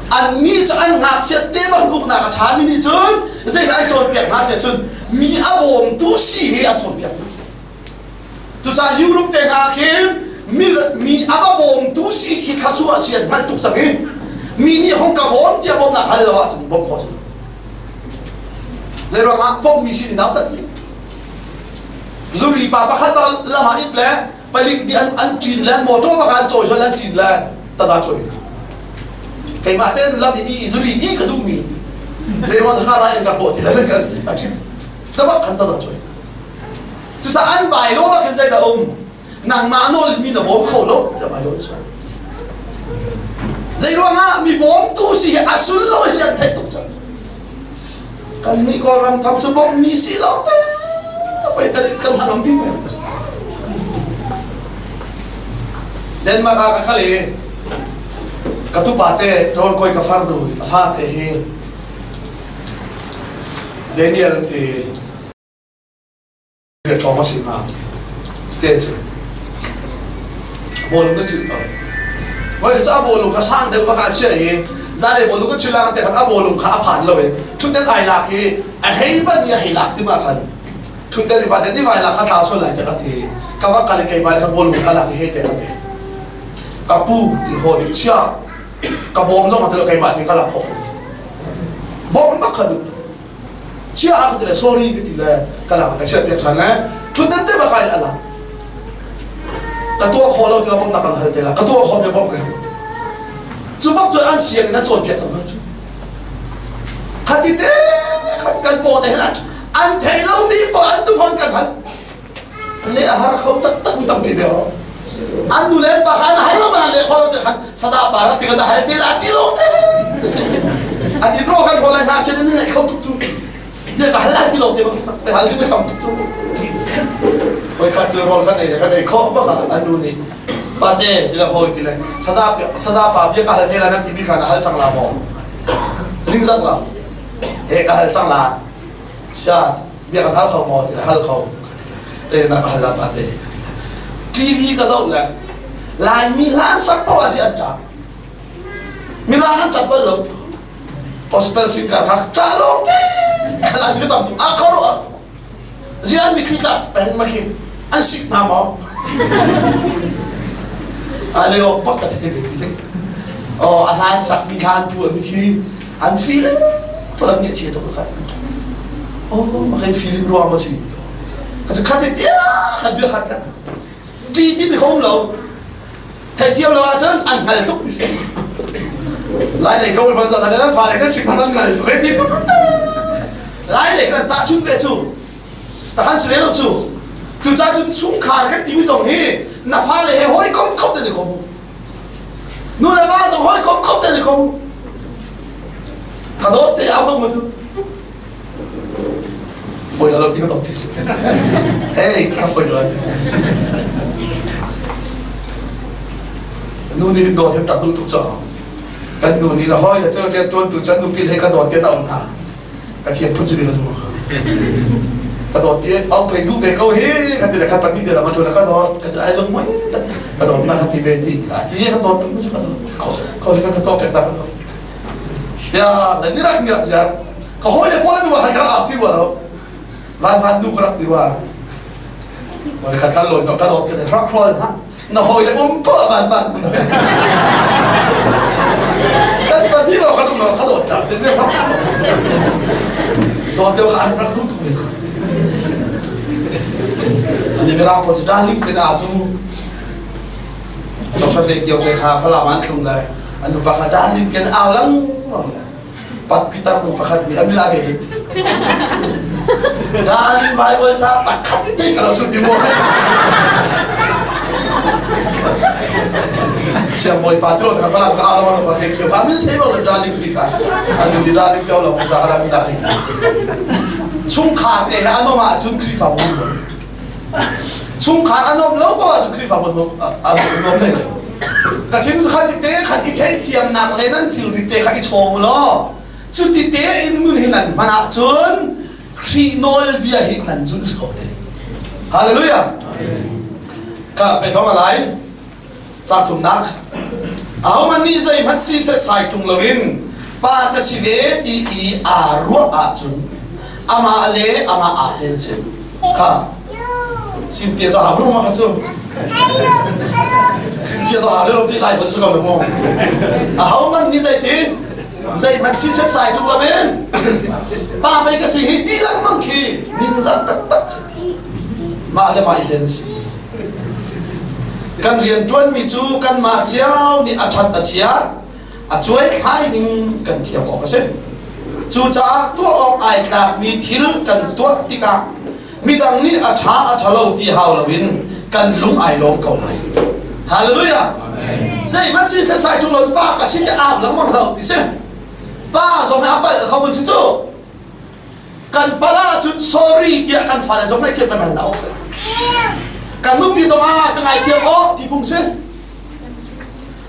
Annih cu an ngakchiat te bak uknak a ṭhami nih cun zeidah an cawnpiak hna tiah cun mi a bawmtu si hi an cawnpiak hna. Cucaah Europe te hna khin mi, mi a va bawmtu si khi thluachuah si an hngalh tuk cang i mi nih hong ka bawm tiah bawmhnak hal lo ahcun bawmh khawh si lo. Zeiruangah bawmhmi sin in nautat ding. Zuri pa pakhat bak lam ah it le palik nih an an ṭin le motor bak an cawi an ṭin le taza cawi hna. Keimah ten lam i zuri i ka duhmi zeiruang thaka ra in ka hrawh ti le kan a ṭin. Tabak khan taza cawi. Cucaah an bai lo ah khin zeidah um? Nangmah nawl in mi na bawm kho lo tiah bai lo an Zei ruangah mi bawmtu si hi a sunlawi si an theih tuk cang. Kan nih Kawlram tham cu bawmhmi si lo te pei kan kan hangam pi tuk. Denmark ah ka kal i ka tupa te rawl koi ka farnu a fa te hi Daniel ti ṭhawng a si hnga stage bawlung kan chilh tawn voi cu a bawlung kha sang deuh bak ah chia i zanlei bawlung kan chilh lang te khan a bawlung kha a phan lo i ṭhutden ai lak i a hei ban i a hei lak ti ma khan ṭhutden i pa den i vai lak kha tla sual lai te ka ti ka va kal i keimah le kha bawlung ka lak i hei te ka pe ka pu ti haw ti chia ka bawm zong a ti lo keimah ti ka lak khawh bawm bak kha duh chia ka ti le sorry ka ti le ka lak ka chiat piak than le thutden te bak ai ala ka tuah khawh lo tiah bawmnak kan hal te la ka tuah khawh mi bawmh ka hal cu bak cu an siang in a cawn piak sam cu khati te khat kan paw te hin an thei lo mi pa an tu hon kan hal le a har kho taktak mi tampi ve ro an nu le pa kha an hal lo man le kho lo te khan saza pa ra ti kan hal te la ti lo te an in ro kan ho lai hna chen in ngai kho tuk cu bia ka hal lai ti lo te ba hal ti tam tuk cu hoi khat cu rol kan ei kan ei kho bak an nu nih pa te ti le hoi ti le saza saza pa bia ka hal te la na ti mi kha na hal cang la mo ning zak la he ka hal cang la sha bia ka hal kho maw ti le hal kho te na ka hal la pa te TV ka zoh le Laimi hla an sak poah si an ṭap Mirang an ṭap bal lo hospital sin ka kha ṭa lawng te Laimi ka tam tuk a kho ro zian mitthli tla peng ma khi an sik hna maw a le ok bak ka thei ti oh a hlan sak mi hlan pu an khi an feeling tulan nih chia tuk ka oh ma kai feeling ruang ma si ka khat te tia khat bia khat ka ti ti mi khom lo thei thiam lo ahcun an hngal tuk lai lei ko ban zan nan fa le kan chim nan hngal tuk ti lai lei kan ta chun te chu ta han si lo chu cu ca cun chungkhar kan ti mi zong hi na fa le he hoi kom khop te ni kom Nu le va zong hawikom kho te ni ko. Ka dawt te au ko ma tu. Foi la lo ti ka dawt ti si. Hey, ka foi la ti. Nu nih dawt hem tak duh tuk cho. Kan nu nih na hoi le ceu rian tuan tu chan nu pil he ka dawt te na um hna. Ka thiam phun si lo. Ka dawt ti au pei duh ve ko hi ka ti le khat pahnih te lam a ṭu le ka dawt ka ti ai lung mui ka dawt na ka ti ve ti a ti ka dawt tum ka dawt ko ko ka to pek ta ka dawt ya le ni rak ngiat ziar ka hoi le pawl nu han ka rak ti rua lo van van nu ka rak ti rua Oi khat lo no ka dawt ka rak rol ha na hoi le um pa van van nu kan pahnih lo kan um lo ka dawt ta te rak dawt deuh kha an rak duh tuk ve cu ani mirang pawl cu darling te na cu Dr. Le Kio te kha Falam an thlung le an nu pakhat darling te au lang lang le pat pitar nu pakhat nih a min a rel ti darling Bible ca pakhat te ka lo sung ti mu siang bawi pa tiro ka Falam ka au lang pa Le Kio kha min thei lo le darling ti kha an ti darling te lo za ka darling chungkhar te he anom ah cun Khrihfabu chungkhar a nuam lo ko ahcun Khrihfabu a nuam hlei lo. Ka chim kha ti te khan i theihthiamnak le nan thilri te kha i chawng law cuti te in nun hi nan hman ahcun Khrih nawlbia hi nan zulh si ko te. Hallelujah. Ka pe thong alai ca thumnak ahohmanh nih zeihmanh si set sai ṭung loin pa ka si ve ti i aa ruah ahcun amah le amah aa hlen si kha simpia cu hau ma kha cu simpia cu hau lo ti lai hon cu ko mu ahohmanh nih zeiti zeihmanh si set sai ṭung loin pa mei ka si hi ti lengmang khi ningzak taktak si mah le mah i hlen si Kan rianṭuanmi cu kanmah cio nih a ṭhat a chiat, a cuaithlai ning kan thiam awk a si. Cucaah tuah awk ai tlakmi thil kan tuah tikah midang nih a ṭha a ṭhalo ti hau loin kan lung ai lawm ko lai. Hallelujah! Zeihmanh si setsai ṭung lo pa ka si ti aam lengmang lo ti si. Pa zong hi a palh kho mun si cu. Kan pal ahcun sorry tiah kan fale zong ngaihthiam kan hal hna awk si. Kan nupi zong ah ka ngaithiam awk ti phung si.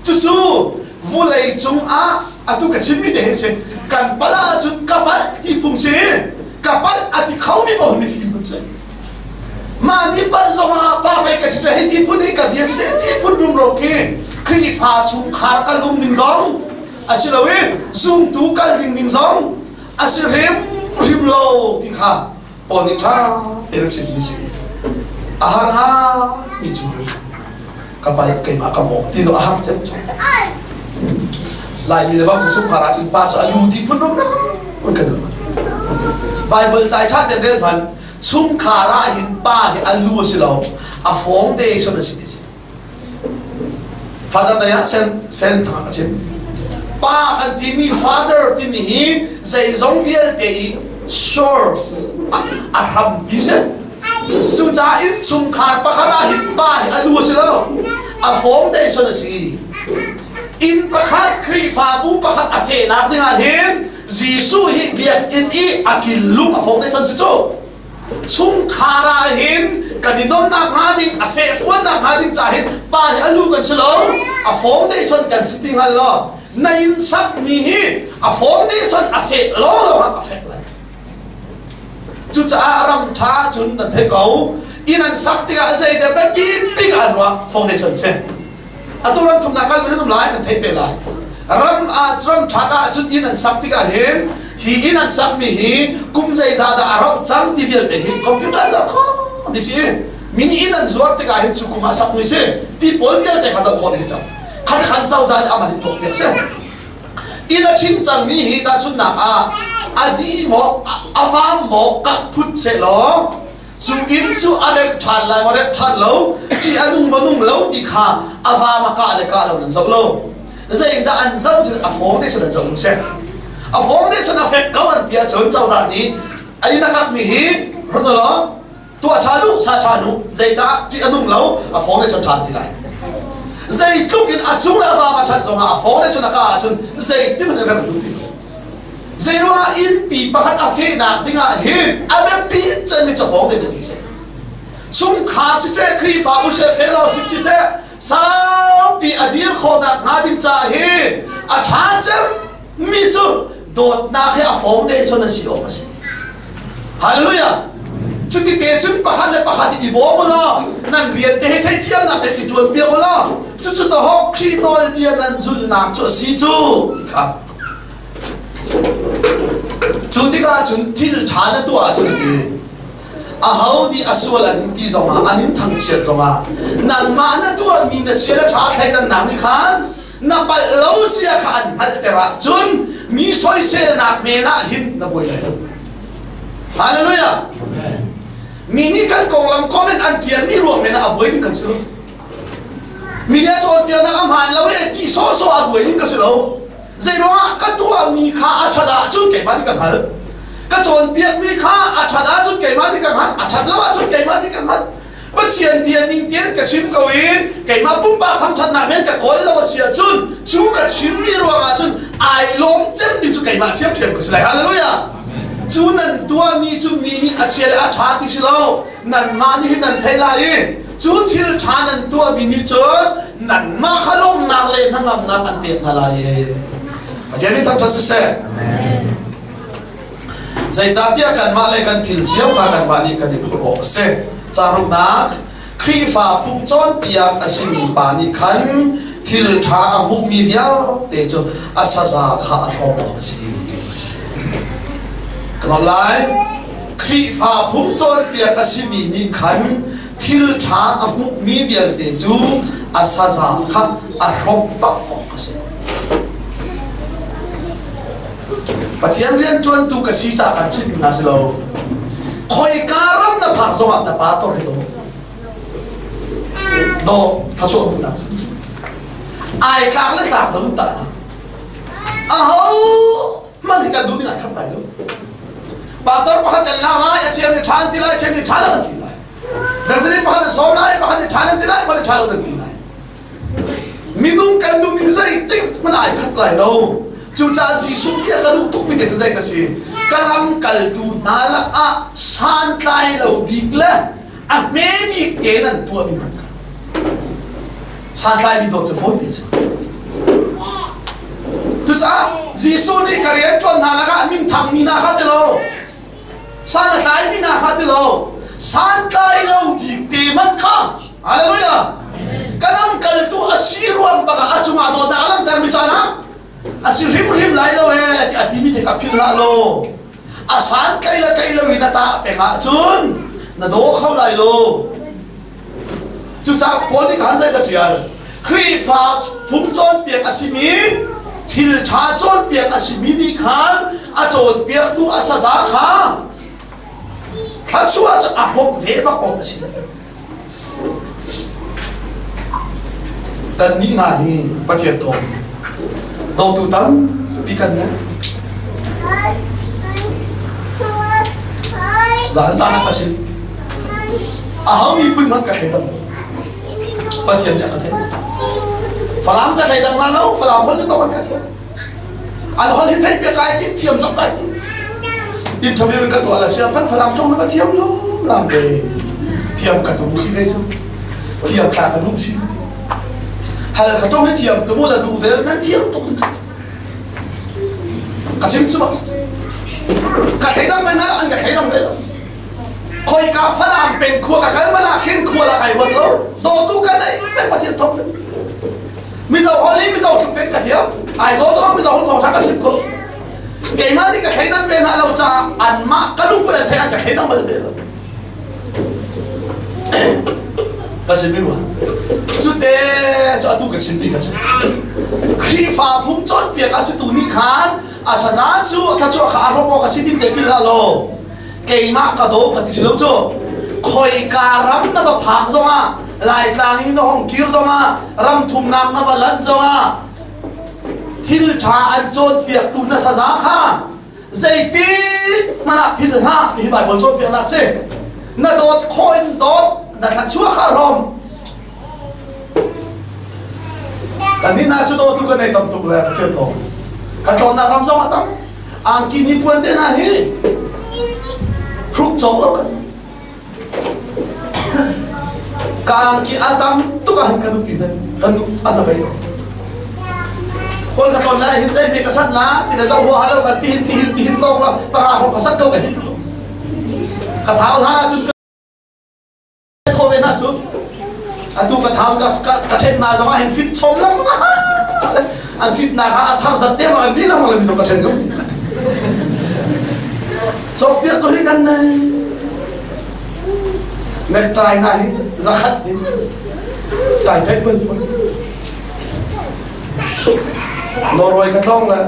Cucu vulei cung ah atu ka chimmi te hi si. Kan pal ahcun ka palh ti phung si. Ka palh a ti khomi paoh hi mifim an si. Mah ni palh zong ah pa pei ka si hei ti phun hi ka bia si ti phun rumro khi Khrihfa chungkhar kal um ding zong a si lo i zumtu kal ding ding zong a si hrimhrim lo ti kha Paul nih ṭha tein a chimmi si. A har mi cu ka pal keimah ka mawh ti lo a har cem cu. Laimi le bang cu chungkhar ahcun pa cu a lu ti phun rum un kan um Bible cai ṭha tein rel hmanh chungkhar ah hin pa hi a lu a si lo a foundation a si ti si. Father Day ah sen sen thang a chim. Pa kan timi father timi hi zeizong vialte i source a hrampi si. Cucaah innchungkhar pakhat ah hin pa hi a lu a si lo. A foundation a si. Inn pakhat Khrihfabu pakhat a fehnak ding ah hin Jesuh hi biakinn i a killung a foundation si cu. Chungkhar ah hin kan i donnak hnga ding a fehfuannak hnga ding ca hin pa hi a lu kan si lo a foundation kan si ti hngal law na inn sakmi hi a foundation a feh lo lo ah a fek lai. Cucaah ram ṭha cun nan theih ko inn an sak tikah zeidah biapi bik an ruah foundation si. Atu ram thumnak kal nan um lai nan theih te lai. Ram ah ram ṭha ah cun inn an sak tikah hin hi inn an sakmi hi kum zeizah dah a rauh cang ti vialte hi computer zoh khawh ti si. Mi nih inn an zuar tikah hin cu kum ah sakmi si ti pawl vialte kha zoh khawh ni cang. Khat khan cozah nih aman in tuak piak si. Inn a ṭhim cangmi hi tahchunhnak ah a di maw a vam maw kak phut seh law Cu inn cu a remh ṭhan lai maw remh ṭhan lo, ṭih a nung maw nung lo ti kha a vam a kah le kah lo nan zoh lo. Zeidah an zoh cu a foundation an zoh seh. A foundation a fek ko an ti ahcun cozah nih a inn a kakmi hi run law tuah ṭhan u, sa ṭhan u, zeicah ṭih a nung lo, a foundation ṭhan ti lai. Zeitluk in a cung le a vam a ṭhat zongah a foundation a kah ahcun zeitin hmanh in rem an duh ti lo. Zeiruangah innpi pakhat a fehnak dingah hin a biapi cemmi cafawng te cu si. Chungkhar siseh, Khrihfabu siseh, fellowship siseh, saupi a dir khawhnak hnga ding caah hin a ṭha cemmi cu dawtnak he a fawng te cun a si awk a si. Hallelujah! Cuti te cun pakhat le pakhat i bawm u law nan rian te he theithiamnak he i ṭuan piak u law cucu tahawk Khrih nawlbia nan zulhnak cu a si cu ti kha. Cu tikah cun thil ṭha na tuah ahcun a ti. Aho nih a sual an in ti zongah an in thangchiat zongah nangmah na tuahmi na chia le ṭha thleidannak nih khan na palh lo sia kha an hngalhter ahcun mi soiselnak men ah hin na buai lai lo. Hallelujah! Mi nih kan konglam comment an ṭialmi ruang men ah a buai ding kan si lo. Mi nih a cawnpiaknak a hmaan lo i ti sawhsawh a buai ding ka si lo. Zeiruangah ka tuahmi kha a ṭhat ahcun keimah nih ka hngalh. Ka cawnpiakmi kha a ṭhat ahcun keimah nih ka hngalh. A ṭhat lo ahcun keimah nih ka hngalh. Pathian bia ning tein ka chim ko i keimah pumpak thangṭhatnak men ka kawl lo a si ahcun cu ka chimmi ruangah cun ai lawm cem ding cu keimah ṭhiamṭhiam ka si lai. Hallelujah! Cu nan tuahmi cu mi nih a chia le a ṭha ti si lo. Nanmah nih hin nan theih lai i cu thil ṭha nan tuahmi nih cun nanmah kha lawmnak le hnangamnak an pek hna lai i Pathian nih thangṭhat siseh. Zeicahtiah kanmah le kan thil cio kha kanmah nih kan i phurh awk a si. Cahruknak Khrihfa phung cawnpiak a simi pa nih khan thil ṭha a hmuhmi vialte cu a saza kha a hrawm awk a si. Ka nawl lai. Khrihfa phung cawnpiak a simi nih khan thil ṭha a hmuhmi vialte cu a saza kha a hrawm bak awk a si. Pathian rianṭuantu ka si ca kan chimh hna si lo. Khoika ram na phak zongah na pa tor hi do. Do thachuah hmuhnak si. Ai tlak le tlak lo in tah. Aho man hi kan duh ding ai khat lai lo. Pastor pakhat kan lak lai, a cheu nih ṭha an ti lai, a cheu nih ṭha lo an ti lai. Vaccine pakhat an sawm lai, pakhat nih ṭha an ti lai, pakhat nih ṭha lo an ti lai. Minung kan duh ning zeitik hmanh ai khat lai lo. Cucaah Jesuh bia ka duh tukmi te cu zei ka si? Ka lamkaltu hna lakah santlai lo bik le a hme bik te nan tuahmi hmanh kha santlai mi dawt cu fawi te cu. Cucaah Jesuh nih ka rian ṭuan hna lakah minthangmi hna kha ti lo, san a tlaimi hna kha ti lo, santlai lo bik te hmanh kha. Hallelujah! Ka lamkaltu a si ruang bakah a cungah dawtnak a langhtermi caan ah a si hrimhrim lai lo ee ti a timi te kha philh hlah law a san tlai le tlai lo in a tah peng ahcun na daw kho lai lo. Cucaah Paul nih khan zei dah ṭial? Khrihfa phung cawnpiak a simi thil ṭha cawnpiak a simi nih khan a cawnpiaktu a saza kha thluachuah cu a hrawmh ve bak awk a si. Kannih hna hi Pathian thawng dawtu tampi kan ngei. Zan caan ah ka chim. Aho miphun hmanh ka thleidang lo. Pathian nih a ka theih. Falam ka thleidang hna lo, Falam holh na tawk an ka thiam. An holh hi theih piak kai tim, thiam zong kai tim. Interview in ka tuah la siang kan Falam tong na ka thiam lo lam ve. Thiam ka tum si ve cu. Thiam thla ka duh si ka ti. Hal ka tong hi thiam tu mu la duh ve nan thiam tuk ka. Ka chim cu bak. Ka thleidang ve na an ka thleidang ve lo. Khoi ka Falam peng khua ka kal mana khin khua la kai ruat lo. Dawtu ka nei peng Pathian thong. Mizo holh hi Mizo tluk tein ka thiam. Aizawl zong Mizo holh thawngṭha ka chim ko. Keimah nih ka thleidan ve hna lo caah anmah ka lungput an theih an ka thleidang bal ve lo. Ka chimmi rua. Cute cu atu ka chimmi ka si. Khrihfa phung cawnpiak a si tu nih khan a saza cu thluachuah kha a hrawm awk a si tin te philh hlah law keimah ka daw ka ti si lo cu khoika ram na va phak zongah Laitlang i na hong kir zongah ram thumnak na va lanh zongah thil ṭha an cawnpiaktu na saza kha zeitik hmanh ah philh hlah ti hi Baibal cawnpiaknak si. Na dawt khawh in dawt, na thluachuah kha hrawm. Kannih hna cu dawtu kan nei tam tuk le Pathian thawng. Kan tlawnnak ram zong a tam. Angki ni puan te hna hi hruk cawk lo kan ka angki a tam tuk ah hin ka nupi nan kan nu an a bei lo. Khual ka tlawn lai hin zei me ka sat la ti le zoh hua halo ka tihin tihin tihin tawk la panga hong ka sat ko ka hin. Ka thau hlan ahcun ka kho ve na cu. Atu ka thau ka ka then na zong ah hin fit chom lengmang an fit nak ah a thar zat te ma an ti lengmang le mi ka then ko ti. Cawkpiak tu hi kan nei. Necktie na hi zakhat din. Tai tai bal pun. Norway ka tlong le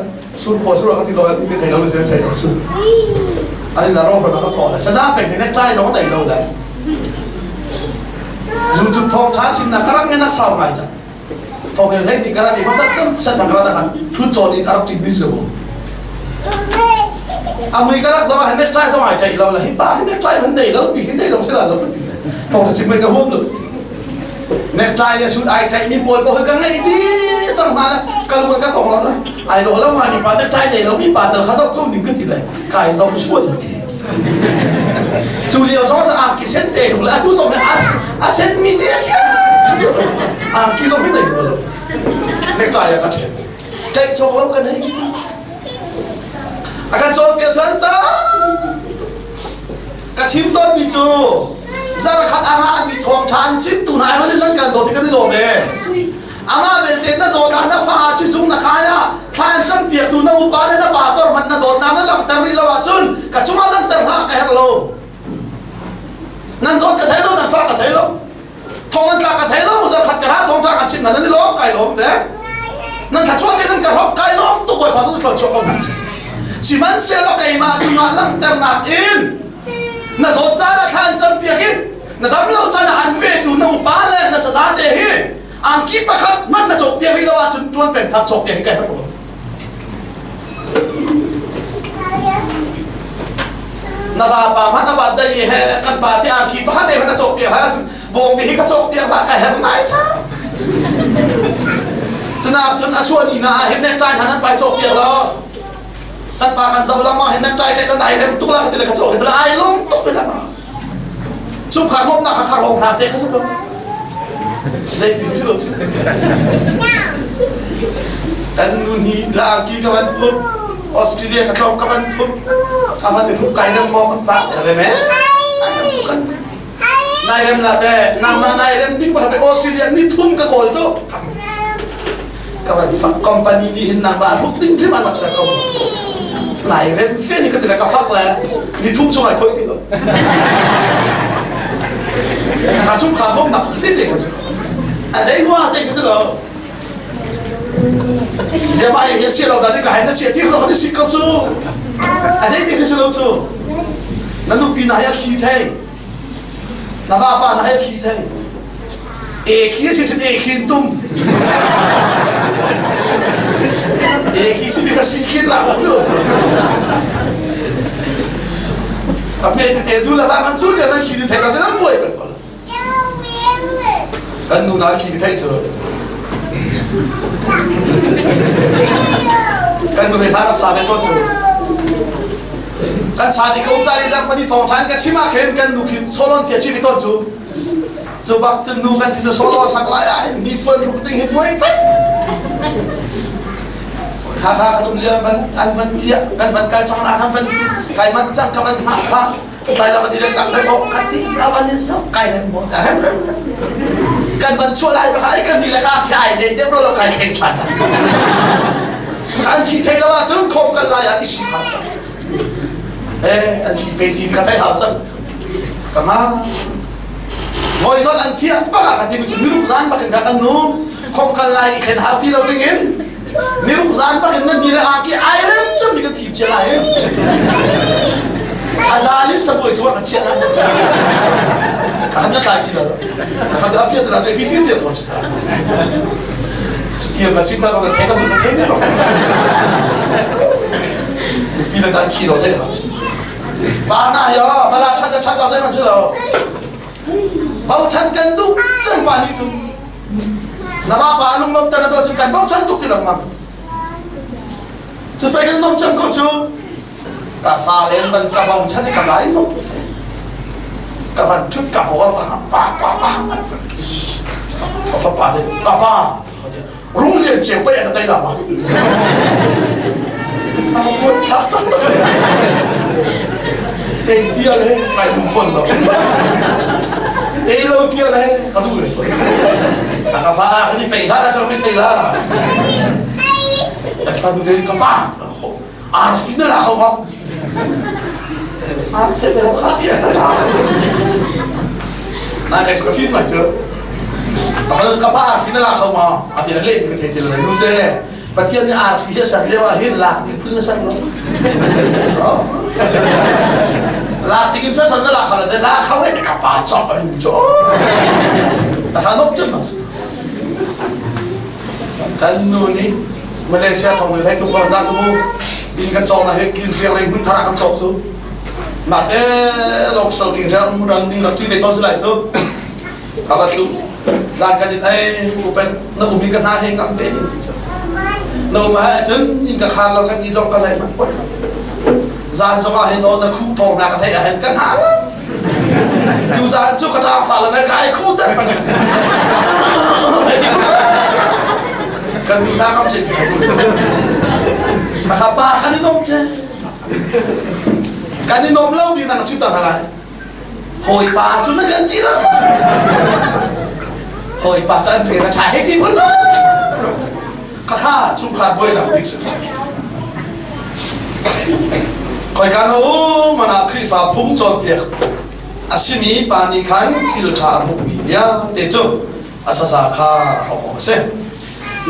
sur kho sur ka ti lo ka thei lo se thei lo su. Ani na ro ka ko le sada pe hi necktie lo nei lo le. Zu chu thong tha chin na karak nge nak sau ngai cha. Thong he hlei ti karak i masat cham sa thang ra da kan thun chon in arak ti mi su. Amui karak zo he necktie zo ai tai lo le hi pa hi necktie han nei lo mi hi nei lo se la lo ti. Thong tha chin mai ka huam lo ti. Necktie le suit ai tlaih mi pawl ko ka ngeih dih cang hna le kal mun ka tong lo le ai dawh lo ngai mi pa necktie nei lo mi pa tal kha zoh ko ding ka ti le kai zong sual ti cu lio zong sa angki sen te tuk le atu zong a sen mi te a chia angki zong hi nei lo necktie a ka then tlaih chok lo kan hei ti a kan cawnpiak chan ta Ka chim tawnmi cu zarkhat a rami thawngṭha an chimtu hna ai nan kan dawt hi kan i lawm ee. Amah belte na zawtnak na fa sizung na kai ah thla an campiaktu na upa le na pastor hmanh na dawtnak na langhter rih lo ahcun ka cungah langhter hlah ka herh lo. Nan zawt ka thei lo, nan fa ka thei lo. Thong nan tlak ka thei lo, zarkhat ka ra thawngṭha kan chim hna nan i lawm kai lawm ve. Nan thla te nan ka hrok kai lawm tuk Bawipa tu thluachuah ko hna seh. Sihmanhsehlaw keimah cungah langhternak in na zawt caan ah thla an campiak i na dam lo caan ah an vetu na upa le na saza te hi angki pakhat hmanh na cawkpiak rih lo ahcun ṭuan peng thak cawkpiak hi kai herh ko. Na vapa hmanh a bat dai he kan pa te angki pakhat te hmanh na cawkpiak hlah ahcun bawngbi hi ka cawkpiak hlah kai herh ngai sa. Cunak cun a chuah ni na ah hin necktie hna nan pai cawkpiak lo. Kan pa kan zoh lama hin necktie ṭaih lo nai rem tuk la ka ti le ka cawk hi ai lung tuk ve la. Chungkhar nuamnak kha khar hong hna te kha su ko. Zei ti si lo si. Kan nu ni la angki ka van phut Australia ka tlawng ka van phut a van i phut kai rem maw kan pa te rem eh. Ai rem tuk kan. Nai rem la pe nangmah nai rem ding ba pe Australia ni thum ka kawl cu ka van fak company nih hin nangmah hruk ding hrim an rak ser ko nai rem fe ni ka ti le ka fak le ni thum chung ai khoi ti lo ka chung kha bom nak ti te ko a zei hua te ka lo zema hi chia lo da ti ka hai na chia ti lo ka ti si ko chu a zei ti ka lo chu na nupi na hai khi thei Na vapa na hei khi thei. E khi si cun e khin tum. E khi si mi kha si khin la cu lo cu. A me te te du la va man tu te nan khi ti thei ka cu nan buai kan ko. Kan nu na khi ti thei cu. Kan nu he hla rak sa ve ko cu. Kan cha ti ko ca i zarhpani thawngṭha in ka chim ah khin kan nu khi solon tia chim i tawn cu cu bak cun nu kan ti cu solo sak lai ah hin ni puan ruk ding hi buai peng Hakha kan um lio van an van thiah kan van kal chang na kan van kai man cang ka van hngah kha tlai la van i lang dai bo kan ti na van in so kai rem bo ka rem rem kan van chuah lai ba ai kan ni le ka khi ai le deuh ro lo kai thleng than kan khi thei lo ah cun khom kan lai ah i si phak cang eh an thi pe si ka thei hau cang ka ma voi nol an thiah bak ah kan ti mi cu niruk zan bak in ka kan nu khom kan lai i thlen hau ti lo ding in niruk zan bak in nan ni le aki ai rem cang mi kan thim chia lai a zan in cabuai chuah kan chiah lai a han tlai ti lo kha a pia ta sai fi sin te ko ta tiang ka chim na zong thei ka zong thei ne lo pi le dan khi lo thei ha ba na yo bala that le that lo thei ma chu lo bochan kan duh cang pa nih cun na va pa lunglawm tan do cun kan bochan tuk ti lengmang cu pei kan nom cam ko cu ka fa len ban ka bochan i ka lai nom ka van thut ka bo pa pa pa pa an fa ka fa pa te ka pa rung lian cheu pe an tai la ma a buat thak tak tak. Tei tia le kai zum fawn lo. Tei lo tia le ka duh le. A ka fa ka ni pei la ta chang mi thei la. A fa du te ka pa. Arfi na la kho ma. Ar se be kha bia ta la. Na kai ka fin ma chu. A ka pa arfi na la kho ma. A ti la le ka thei ti la nu te. Pathian nih arfi hi a ser lio ah hin lak ding phun a ser lo. Lak ding in ser na lak kho le lak kho e ka pa chok a lu cho. Ta kha nok chun ma. Kan nu nih Malaysia thong le tung ko na chu mu in kan chong na he kin riang leng hun thara kan chok chu. Ma te lok sal king riang ram ding rak ti ve to su lai chu. Ka va tlu zan kan in ei u pen na um hi ka hna he ngam ve ding ti na um ha cun in ka khar lo kan ni zong ka zai man pot zan zong ah hin na khu thong na ka theih ah hin ka hna tu zan cu ka ta fa la na kai khu te kan nu na kam che ti ka pa kan i nom che kan i nom lo mi nang chim ta lai Hawipa cu na kan ti lo. Hawipa cu an rian a ṭha hei ti phun. Khakha chungkhar buainak bik si. Khoika na um mana Khrihfa phung cawnpiak a simi pa nih khan thil ṭha a hmuhmi vialte cu a saza kha hrawk awk a si.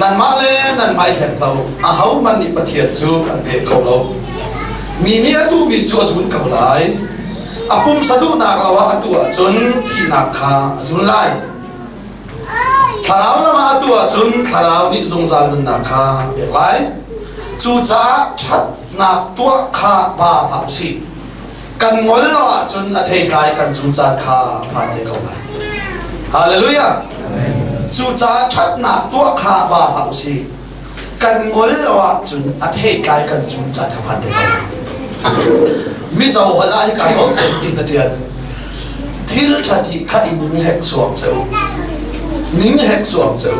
Nanmah le nanmah i hleng lo, ahohmanh nih Pathian cu an ve kho lo. Mi nih a tuhmi cu a zun ko lai. A pumsa duhnak lo ah a tuh ahcun thihnak kha a zun lai. Thlarau lam ah a tuh ahcun thlarau nih zungzal nunnak kha a pek lai. Cucaah ṭhatnak tuah kha ba hlah u sih. Kan ngol lo ahcun a theitlai kan zun caan kha a phan te ko lai. Hallelujah! Cucaah ṭhatnak tuah kha ba hlah u sih. Kan ngol lo ahcun a theitlai kan zun caan kha phan te ko lai. Mizo holh ah hika zawn te hi na ṭial. Thil ṭha ti kha i ning hek suam ceu. Ning hek suam ceu.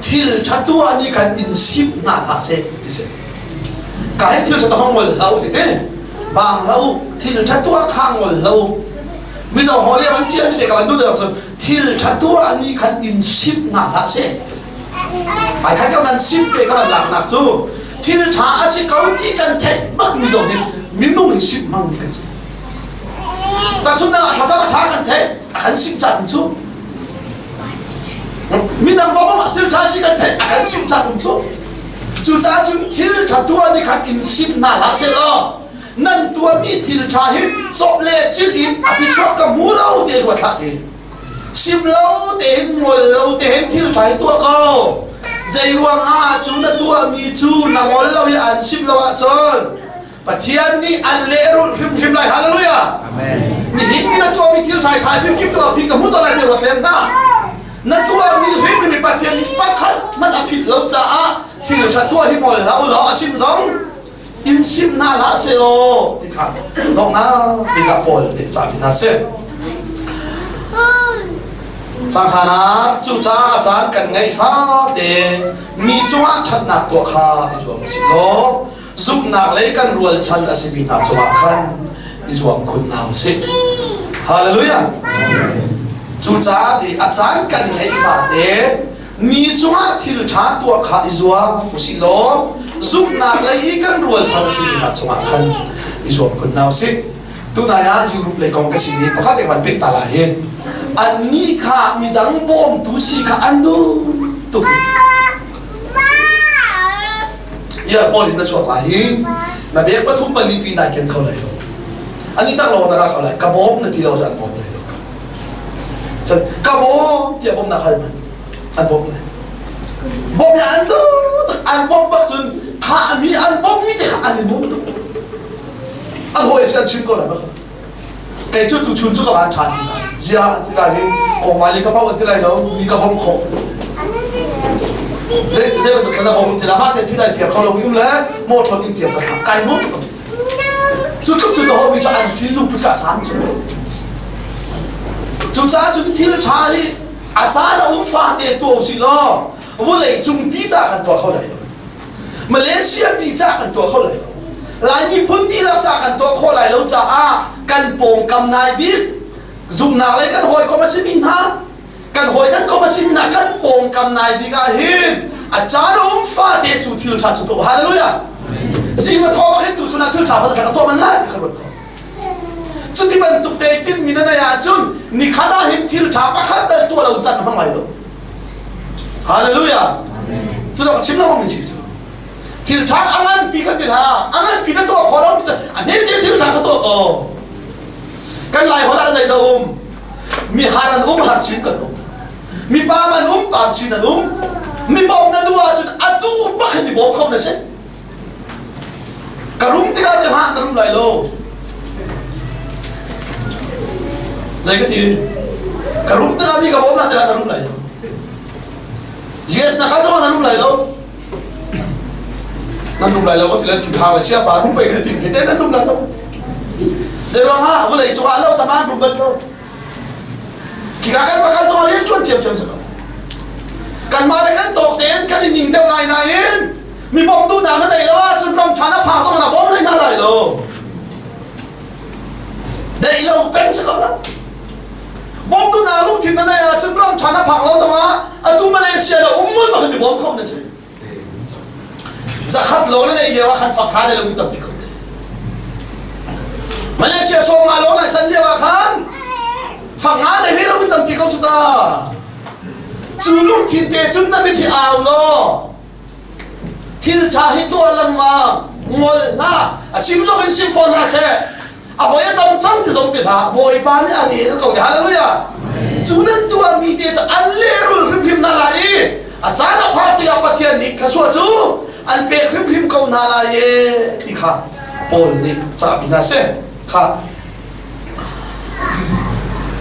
Thil ṭha tuah nih khan in sip hna hlah seh ti si. Ka hi thil ṭha ta ngol hlah u ti te. Bang hlah u. Thil ṭha tuah kha ngol hlah u. Mizo haw le an ṭial mi te ka van duh deuh cun thil ṭha tuah nih khan in sip hna hlah seh. Ai khan ka nan sim te ka van laknak cu thil ṭha a si ko ti kan theih bak mi zong hi minung in simh hmang mi kan si. Tahchunhnak ah thlacam a ṭha kan theih a kan simh caan cu midang vawmong ah thil ṭha si kan theih a kan simh caan cu cucaah cun thil ṭha tuah nih khan in simh hna hlah seh law nan tuahmi thil ṭha hi cawp le cil in a phichuak ka hmu lo ti ruat hlah ti. Sim lo tein ngol lo tein thil ṭha hi tuah ko. Zei ruang ah cu na tuahmi cu na ngol lo i an sim lo ahcun Pathian nih an lehrulh hrimhrim lai. Hallelujah. Amen. Nihin ni na tuahmi thil ṭha kha chin kim tuah phi ka hmu cang lai ti ruat lem hna. Na tuahmi hrimhrim Pathian nih pakhat hmanh a phit lo caah thil ṭha tuah hi ngol hlah u law a sim zong in sim hna hlah sehlaw ti kha donghnak bik ah Paul nih ca hna seh. Canghan ah cucaah caan kan ngeih fate mi cungah ṭhatnak tuah kha i zuam usih law zumhnak lei kan rualchan a simi hna cungah khan i zuam khun hna usih. Hallelujah! Cucaah ti a caan kan ngeih fate mi cungah thil ṭha tuah kha i zuam usih law zumhnak lei i kan rualchan a simi hna cungah khan i zuam kun hna usih. Tunai ah Europe lei kong ka si i pakhat ek van pek ta lai hi. Annih kha midang bawmtu si kha an duh tuk. Ya Paul in na chuak lai hi na bek pathum pali pi nai ken kho lai lo. Ani tak lo na ra kho lai ka bawm na ti lo an bawm lai lo. Cun ka bawm tiah bawmnak hal man an bawm lai. Bawm hi an duh tuk an bawm bak cun kha mi an bawm mi te kha an i nuam tuk. A hawi si an chim ko lai bak. Kei cu tuchun cu ka van ṭhan ti lai. Zia an ti lai i awmali ka bawm an ti lai lo mi ka bawm khawh. Zei zei bantuk thlan a bawm ti la mah te thil ai thiam kho lo mi um le motor in tiam ka thlah kai nuam tuk. Cu tluk cu na mi cu an thil lungput ka sang cu. Cucaah cun thil ṭha hi a caan a um fate tuah usih law vawlei cung pi ca kan tuah kho lai lo. Malaysia pi ca kan tuah kho lai lo. Lai miphun dihlak ca kan tuah khawh lai lo caah kan pawngkam nai bik zumhnak lei kan hawikom a simi hna, kan hawi kan kom a simi hna, kan pawngkam nai bik ah hin a caan a um fate cu thil ṭha cu tuah. Hallelujah! Zing na thawh bak hin tu chun ah thil ṭha pa ka tuah man lai ti kha ruat ko. Cuti bantuk te tinhmi na neih ahcun nikhat ah hin thil ṭha pakhat tal tuah lo can hmang lai lo. Hallelujah! Cu dok chim lo mi si cu. Thil ṭha a nganpi kha ti hlah. A nganpi na tuah khawh lo a hme te thil ṭha ka tuah ko. Kan lai holh ah zei dah um? Mi har an um, har chin kan um. Mi pam an um, pam chin an um. Mi bawm na duh ahcun atu bak hin mi bawm kho na si. Ka rum tikah ti hlah na rum lai lo. Zei ka ti? Ka rum tikah mi ka bawm na tikah na rum lai lo. Yes na kal zong na rum lai lo. Nan rum lai lo ka ti le thing hau chia pa rum pei ka tim he te nan rum lai lo. Zei ruang ah vulei cungah lo taman rum bal lo. Khika kan pakal zong rian ṭuan ṭhiamṭhiam si ko. Kanmah le kan tawk tein kan i ning deuh lai nain mi bawmtu hna na neih lo ahcun ram ṭha na phak zong na bawm hlei hna lai lo. Deih lo peng si ko la. Bawmtu hna lungthin na neih ahcun ram ṭha na phak lo zongah atu Malaysia le um mun bak mi bawm kho na si. Zakhat lo na neih lio ah khan fak hra de lo mi tampi ko te. Malaysia sawm nga lo nai san lio ah khan fak nga de lo mi tampi ko cu ta. Cu lungthin te cun na mit hi au law thil tha hi tuah lengmang ngol hlah a sim zong in sim fawn hlah seh a voi a tam cang ti zong ti hlah Bawipa nih a rel ko ti hallelujah cu nan tuahmi te cu an lehrul hrimhrim hna lai i a caan a phak tikah Pathian nih thluachuah cu an pek hrimhrim ko hna lai e ti kha Paul nih cahmi hna si kha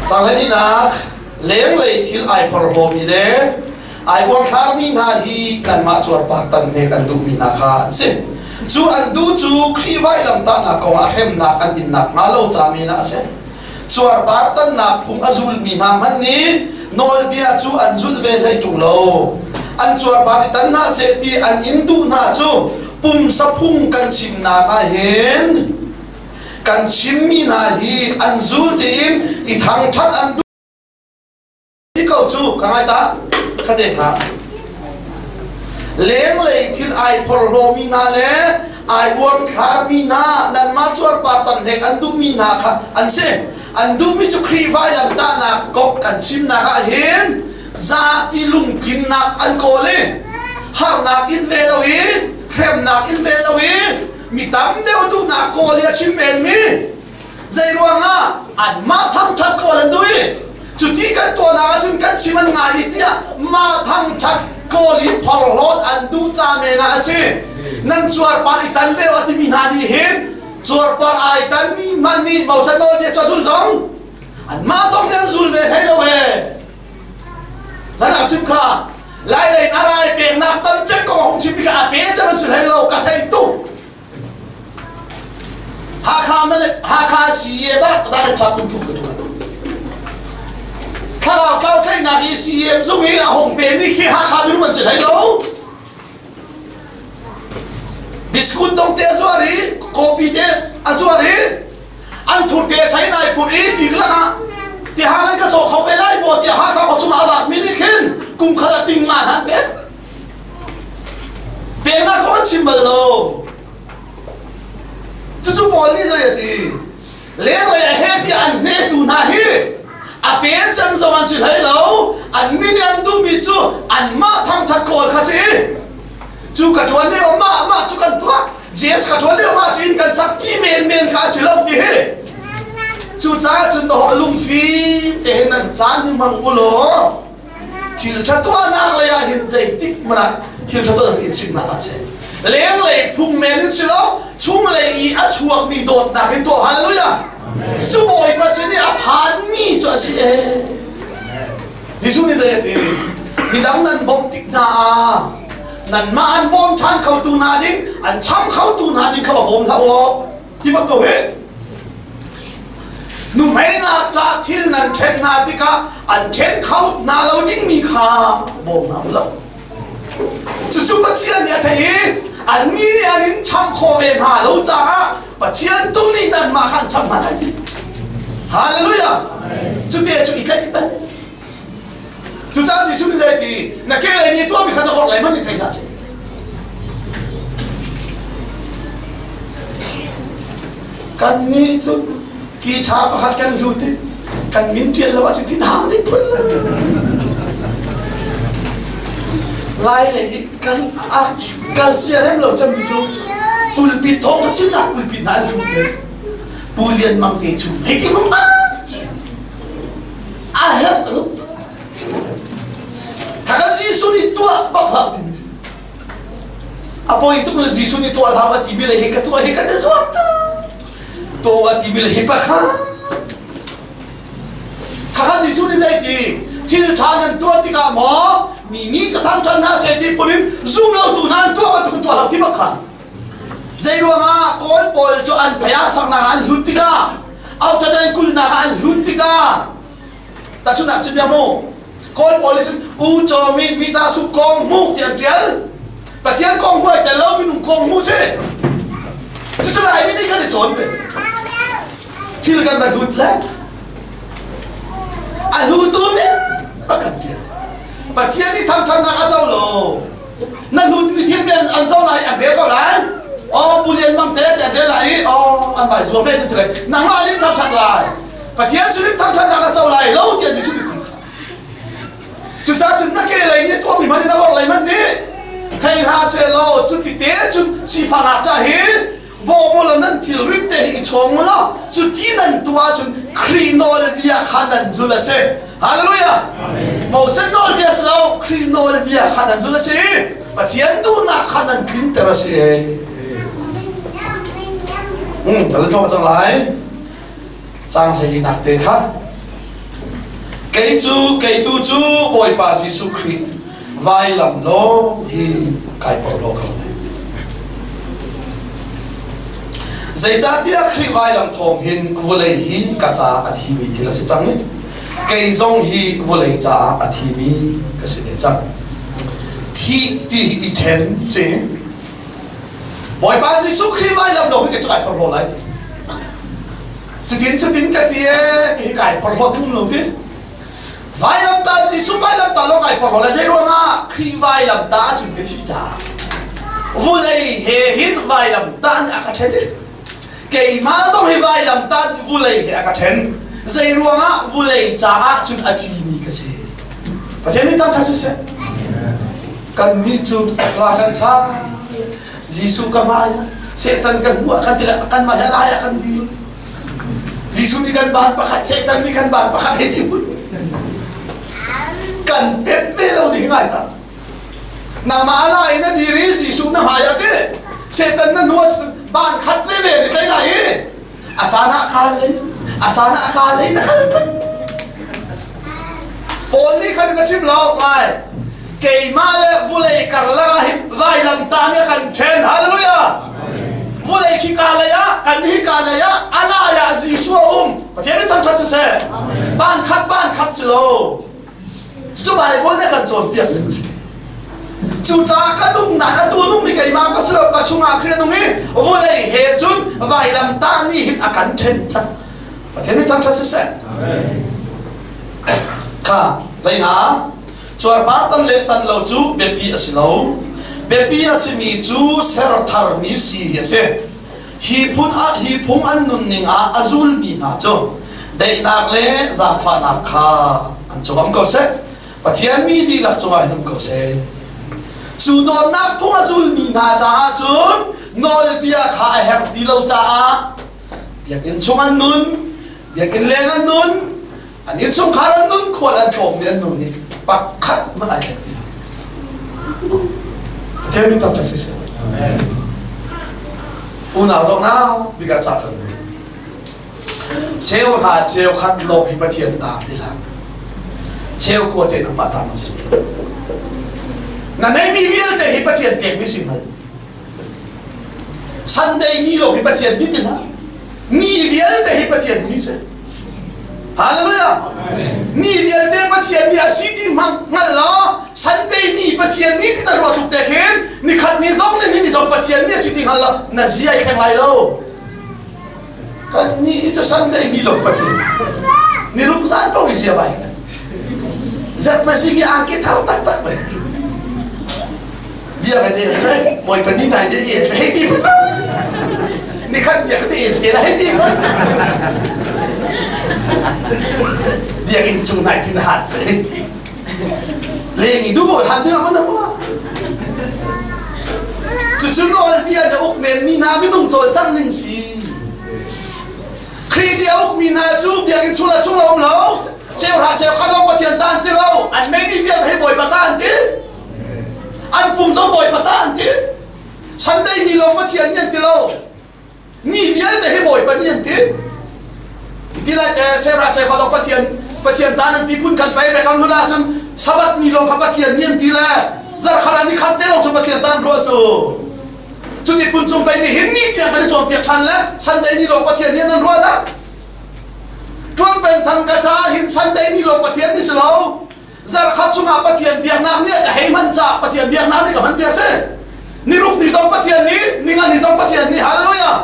Canghleinak lenglei thil ai phorhlawmi le ai uangthlarmi hna hi nanmah cuarpar tan hnek an duhmi hna kha an si. Cu an duh cu Khrih vailamtahnak kongah hremnak an innak hnga lo ca men ah a si. Cuarpar tannak phung a zulmi hna hmanh nih nawlbia cu an zulh ve hlei ṭung lo. An cuarpar i tan hna seh ti an in duh hna cu pumsa phung kan chimnak ah hin kan chimmi hna hi an zul tiin i thangṭhat an duh ko cu ka ngai ta khate kha lenglei thil ai phorhlawmi hna le ai uangthlarmi hna nanmah cuarpar tan hnek an duhmi hna kha an si. An duhmi cu Khrih vailamtahnak kong kan chimnak ah hin zapi lungtlinnak an kawl i harnak in ve lo i hremnak in ve lo i mi tam deuh duhnak kawl i a chim menmi. Zei ruangah anmah thangṭhat kawl an duh i cuti kan tuahnak ahcun kan chim an ngai i tiah mah thangṭhat kawl i phorhlawt an duh ca men ah a si. Nan cuarpar i tan ve a timi hna nih hin cuarpar ai tanmi hmanh nih Moses nawlbia cu a zul zong anmah zong nih an zul ve hlei lo he. Zan ah chim kha lai lei a rai peknak tam cek kong hung chim kha a pe cem an si hlei lo ka thei tuk. Hakha man Hakha CEM ah dar tha kum thum ka tuan. Thlarau tlau tlaihnak i CEM zung i a hong pe mi khi Hakha minung an si hlei lo. Biskut dong te a zuar i kopi te a zuar i an thur te sai nai put i ti lak ti ha nan ka so kho ve lai maw tiah Hakha ko chungah a vak mi nih khin kum khat a ting ma han pek. Peknak kong an chim bal lo. Cucu Paul nih zei a ti? Lenglei a he tiah an hnetu hna hi a pen cem zong an si hlei lo. An nih nih an duhmi cu anmah thangṭhat kawl kha si. Cu ka ṭuan lio mah mah cu kan tuah. Jesus ka ṭuan lio mah cu inn kan sak ti menmen kha a si lo ti hi. Cucaah cun dawh lungfim te hin nan caan hi hmang u law thil ṭha tuahnak lei ah hin zeitik hmanh ah thil ṭha tuahnak in chim hna hlah seh. Lenglei phung men in si lo, chunglei i a chuakmi dawtnak in tuah. Hallelujah! Cu Bawipa sin i a phanmi cu a si ee. Jesuh nih zei a ti? Midang nan bawmh tik hna ah nanmah an bawm ṭhan khotu hna ding, an cham khotu hna ding kha va bawm hlah u. Ti bak ko hih. Nuhmei ngakṭah thil nan ṭhen hna tikah an ṭhen kho hna lo dingmi kha bawm hna u law. Cucu Pathian nih a theih i Annih nih an in cham khawh ve hna lo caah Pathian tu nih nanmah kha an cham hna lai ti. Hallelujah! Cute cu i tlaih peng. Cucaah Jesuh nih zei ti na ke lei nih tuahmi kha na hor lei hmanh nih thei hlah seh. Kannih cu ki ṭha pakhat kan hlut i kan min ṭial lo ahcun thinhang ding phun lo. Lai lei hi kan a kan siarem lo cemmi cu pulpit thawng chimnak pulpit hna an hlut le Pu Lian Mang te chung hei ti hung a herh lo. Kha Jesuh nih tuah bak hlah timi a poi tuk le Jesuh nih tuah hlah a timi le hi ka tuah hi kan i zuam ta to a timi le hi pakha khakha Jesuh nih zei ti thil ṭha nan tuah tikah maw mi nih ka thangṭhat hna seh ti phun in zum lo tu hna an tuah bantuk tuah lo ti bak kha zei ruangah Kawl pawl cu an phaya saknak an hlut tikah auṭadan kulnak an hlut tikah tahchunhnak chim ya mu Kawl pawl nih cun u caw mi mi ta su kong mu ti an ṭial. Pathian kong mu ai tel lo minung kong mu si. Cucu Laimi nih kan i cawn ve. Thil kan va hlut le a hlutu min a kan ṭial. Pathian nih thangṭhatnak a co lo. Na hlutmi thil men an co lai an rel ko lai. Oh, Pu Lian Mang te te an rel lai i oh an vai zuam ve ti lai. Nangmah nih thangṭhat lai. Pathian sin thangṭhatnak na co lai lo tiah Jesuh nih ti kha. Cucaah cun na ke lei nih tuahmi hmanh in na vorh lei hmanh nih thei hlah seh law cuti te cun sifah ṭah hi bawm u law nan thilrit te hi i chawng u law cuti nan tuah ahcun Khrih nawlbia kha nan zul a si. Hallelujah! Moses nawlbia si lo, Khrih nawlbia kha nan zul a si. Pathian duhnak kha nan tlinter a si. Kan thawng cang lai. Caang 14 te kha kei cu kei tu cu Bawipa Jesuh Khrih vailam law hi kai porhlaw ko ne. Zeicahtiah Khrih vailam thawng hin vawlei hi ka caah a thimi thil a si cang i kei zong hi vawlei caah a thimi ka si ve cang. Thih ti hi i ṭhen ci Bawipa Jesuh Khrih vailam lo hi kei cu kai porhlaw lai ti. Cutin cutin ka ti ee ti hi kai porhlawt ding lo ti. Vailamtah Jesuh vailamtah lo kai porhlaw lai zei ruangah Khrih vailamtah ahcun ka thih caah vulei he hin vailamtah nih a ka ṭhen i keimah zong hi vailamtah nih vulei he a ka ṭhen. Zei ruangah vulei caah cun a thimi ka si. Pathian nih thangṭhat siseh. Kannih cu hla kan sa Jesuh ka hmai ah Satan kan hmuh ah kan ti kanmah he lai ah kan ti Jesuh nih kan baan pakhat Satan nih kan baan pakhat he ti kan pet ve lo ding ngai ta nangmah lai na dir i Jesuh na hmai ah ti Satan na hnu ah baan khat ve ve ni tlai lai i a caan ah kha lei a caan ah kha lei na kal peng Paul nih khan na chim lo ngai keimah le vulei karlak ah hin vailamtah nih a kan ṭhen hallelujah vulei khi ka lei ah kan hi ka lei ah a lai ah Jesuh a um Pathian nih thangṭhat siseh ban khat ban khat si lo Cucu Baibal nih a kan cawnpiak ning a si. Cucaah ka nungnak atu nung mi keimah ka si lo ka chungah Khrih a nung i vawlei he cun vailamtah nih hin a kan ṭhen cang. Pathian nih thangṭhat siseh. Kha leinga cuarpar tan le tan lo cu biapi a si lo. Biapi a simi cu ser tharmi si hi a si. Hi phun ah hi phung an nunning ah a zulmi hna cu daihnak le zaangfahnak kha an cungam ko seh. Pathian mi dihlak cungah hin um ko seh. Cu dawtnak phung a zulmi hna caah cun nawlbia kha a herh ti lo caah biakinn chung an nun, biakinn leng an nun, an innchungkhar an nun, khual an tlawmmi an nun hi pakhat hmanh ai thleng ti lo. Pathian min tam si seh. Unau dawtnak bik ah ca kan duh. Cheu hra cheu khat lawng hi Pathian ta ti hlah. Cheu kua te nangmah ta na si. Na neihmi vialte hi Pathian pekmi si hngal. Sunday ni lo hi Pathian ni ti hlah. Ni vialte hi Pathian ni si. Hallelujah. Ni vialte Pathian ni a si ti hngal law Sunday ni Pathian ni ti na ruah tluk te khin nikhat ni zong le ni ni zong Pathian si ti hngal lo na zia ai thleng lai lo. Kan ni cu Sunday ni lo Pathian. Ni ruk zan ko i zia bai. Zat ma si ki angki thar tak tak bai. Bia ka te moi pani nai bia el hei ti ni khat bia ka te el te la hei ti biakinn chung nai thin hat hei ti leng i du bo han ne man wa cucu nawl bia na uk men mi hna minung cawl cang ning si Khrih nih a ukmi hna cu biakinn chung le chung lo um lo cheuhra cheukhat lawng Pathian ta an ti lo an neihmi vialte hi Bawipa ta an ti an pum zong Bawipa ta an ti Sunday ni lawng Pathian nih an ti lo ni vialte hi Bawipa nih an ti ti lai te cheuhra cheukhat lawng Pathian Pathian ta nan ti phun kan pei bekam hlun ahcun Sabbath ni lawng kha Pathian nih an ti le zarhkhat ni khat te lawng cu Pathian ta an ruah cu cuti phun cung pei nih hin ni tiang kan i cawnpiak ṭhan le Sunday ni lawng Pathian nih nan ruah dah ṭuan peng thang ka caah hin Sunday ni lawng Pathian ni si lo zarkhat chungah Pathian biaknak nih ka hei hman caah Pathian biaknak nih ka hman piak si niruk ni zong Pathian nih ninga ni zong Pathian nih hallelujah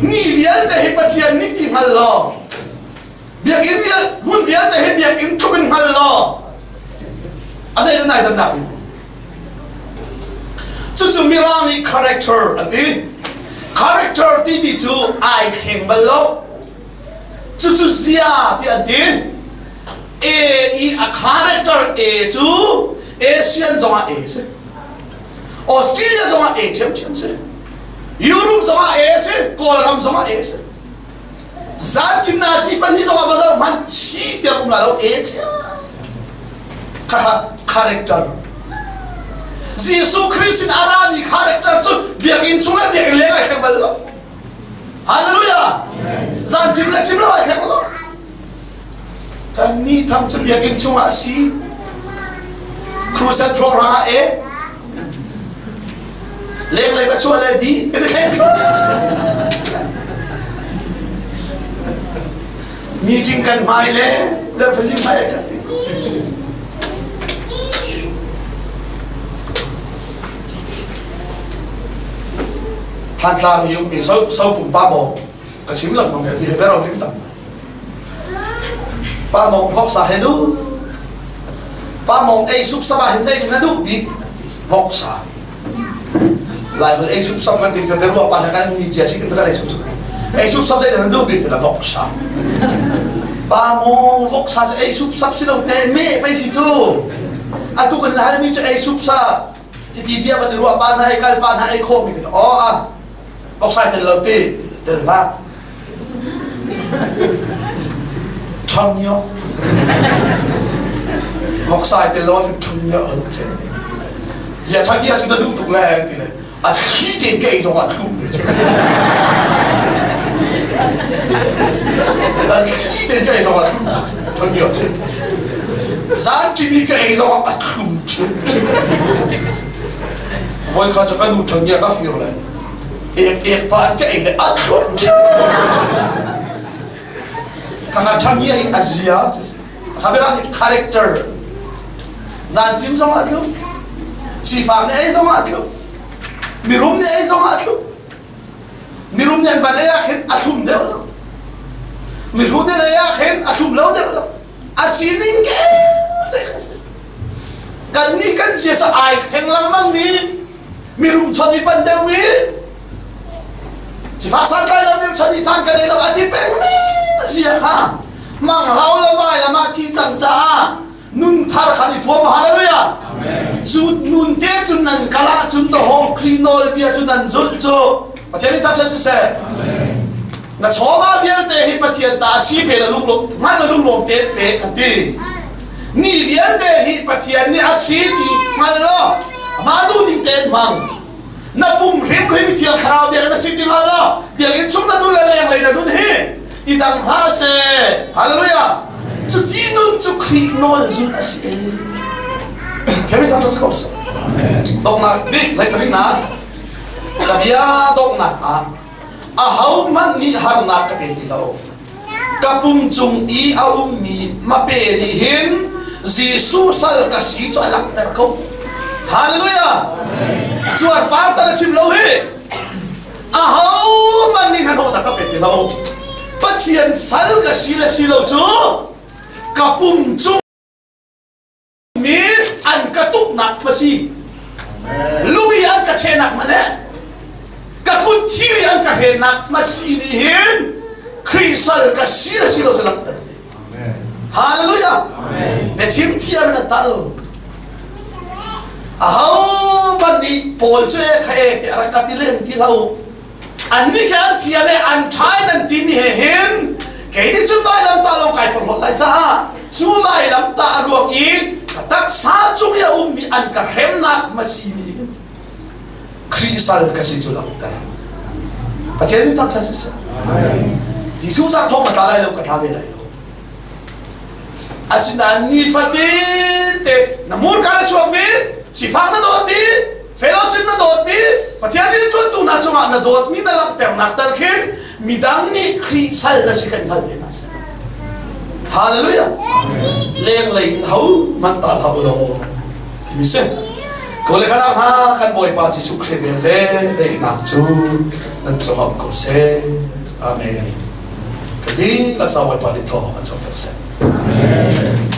ni vialte hi Pathian nih ti hngal law biakinn vial hmun vialte hi biakinn tluk in hngal law a zei nai dan dak Cucu Mirang nih character an ti. Character timi cu ai thleng bal lo. Cucu zia ti an ti. A i a character A cu Asian zongah A si. Australia zongah A ṭhiamṭhiam si. Europe zongah A si. Kawlram zongah A si. Zan gymnasium pahnih zongah va zoh hmanh chi tiang um la lo A ṭhiam. Khakha character Jesuh Christ in a rami character cu biakinn chung le biakinn leng ai thleng bal lo. Hallelujah! Zan tim le tim lo ai thleng lo. Kan nih tham cu biakinn chungah si. Crusade program ah e. Leng lei va chuah le di. Meeting kan hmai le zarhpazing hmai ai khat. Thantlang i ummi so so pumpa maw ka chim lengmang he bi he bero ring tam pa mong vok sa he du pa mong ei sup saba hin zei na duh bik vok sa lai hol ei sup sap kan ti cha beruah pa kan ni chia si kan ei sup sap ei sup sap zei na duh bik na vok sa pa mong vok sa ei sup sap si lo te me pe si cu atu kan hal mi cu ei sup sa hiti bia kan i ruah pa hna ei kal pa hna ei khawh mi kan o a vok tel lo ti tel hlah ṭhang nio vok sai tel lo cun ṭhang nio an si zia ṭhang nio cu na duh tuk le ti le a thli tein ka ei zong ah thlum ve a thli tein ka ei zong ah thlum ṭhang nio cu zan ṭimi ka ei zong ah a thlum voi kha cu ka nu ṭhang nio ka fir le ek ek pa an ka ei le a thlum ṭhim kha ṭhang ngia i a zia kha bera character zan ṭim zong ah thlum sifak nih ei zong ah thlum mirum nih ei zong ah thlum mirum nih an van ei ah khin a thlum deuh lo mirum nih ei ah khin a thlum lo deuh lo a sining ke te kha si kan nih kan zia cu ai thleng lengmang mi mirum chon i pan deuh mi sifak santlai lo deuh chon i caan ka nei lo a ti peng mi zia kha mang lo lo vai lama thi cang caah nun thar khan i thuam hallelujah cu nun te cun nan kala cun to ho Khrih nawl bia cu nan zulh cu Pathian nih thangṭhat siseh na chawva vialte hi Pathian ta si pe na lunglawm ngai na lunglawm te pe kan ti ni vialte hi Pathian nih a si ti hngal law amah duh ning tein hmang na pum hrimhrim i thiang thlarau biakinn na si ti hngal law biakinn chung na dun le lenglei na dun hi i dang hlah seh hallelujah cuti nun cu Khrih nawl zul a si e Themi thang si ko seh donghnak bik hlei ka bia donghnak ah ahohmanh nih harnak ka pe ti lo ka pum cung i a ummi mape nih hin Jesuh sal ka si cu a langhter ko hallelujah cuarpar tan a chim lo hi. Aho man nih hnahnawhnak ka pe ti lo. Pathian sal ka si le si lo cu ka pum cung mi an ka tuknak ma si. Lung i an ka chehnak ma ne. Ka kut thir i an ka henak ma si nih hin Khrih sal ka si le si lo cu langhter. Hallelujah. Biachim thiam in an tah lo. Aho hmanh nih Paul cu e kha e ti a rak ka ti len ti lo. An nih khi an thiam e an ṭha in an timi he hin kei nih cun vailam tah lawng kai porhlawt lai caah cu vailam tah a ruang i ka taksa cung i a ummi an ka hremnak masi nih hin Khrih sal ka si cu langhter. Pathian nih thangṭhat siseh. Jesuh ca thong a tla lai lo ka tla ve lai lo. Asinain nifatin te na murka na chuakmi, sifak na dawtmi, fellowship na dawtmi, Pathian rianṭuantu hna cungah na dawtmi na langhternak tal khin midang nih Khrih sal na si kan hngalh te hna seh. Hallelujah. Lenglei in ho hmanh ta hlah u law timi si. Kawle ka hna kan Bawipa Jesuh Khrih vel le daihnak cu nan cungah um ko seh. Amen. Ka dihlak sa Bawipa nih thaw kan cawm seh. Amen.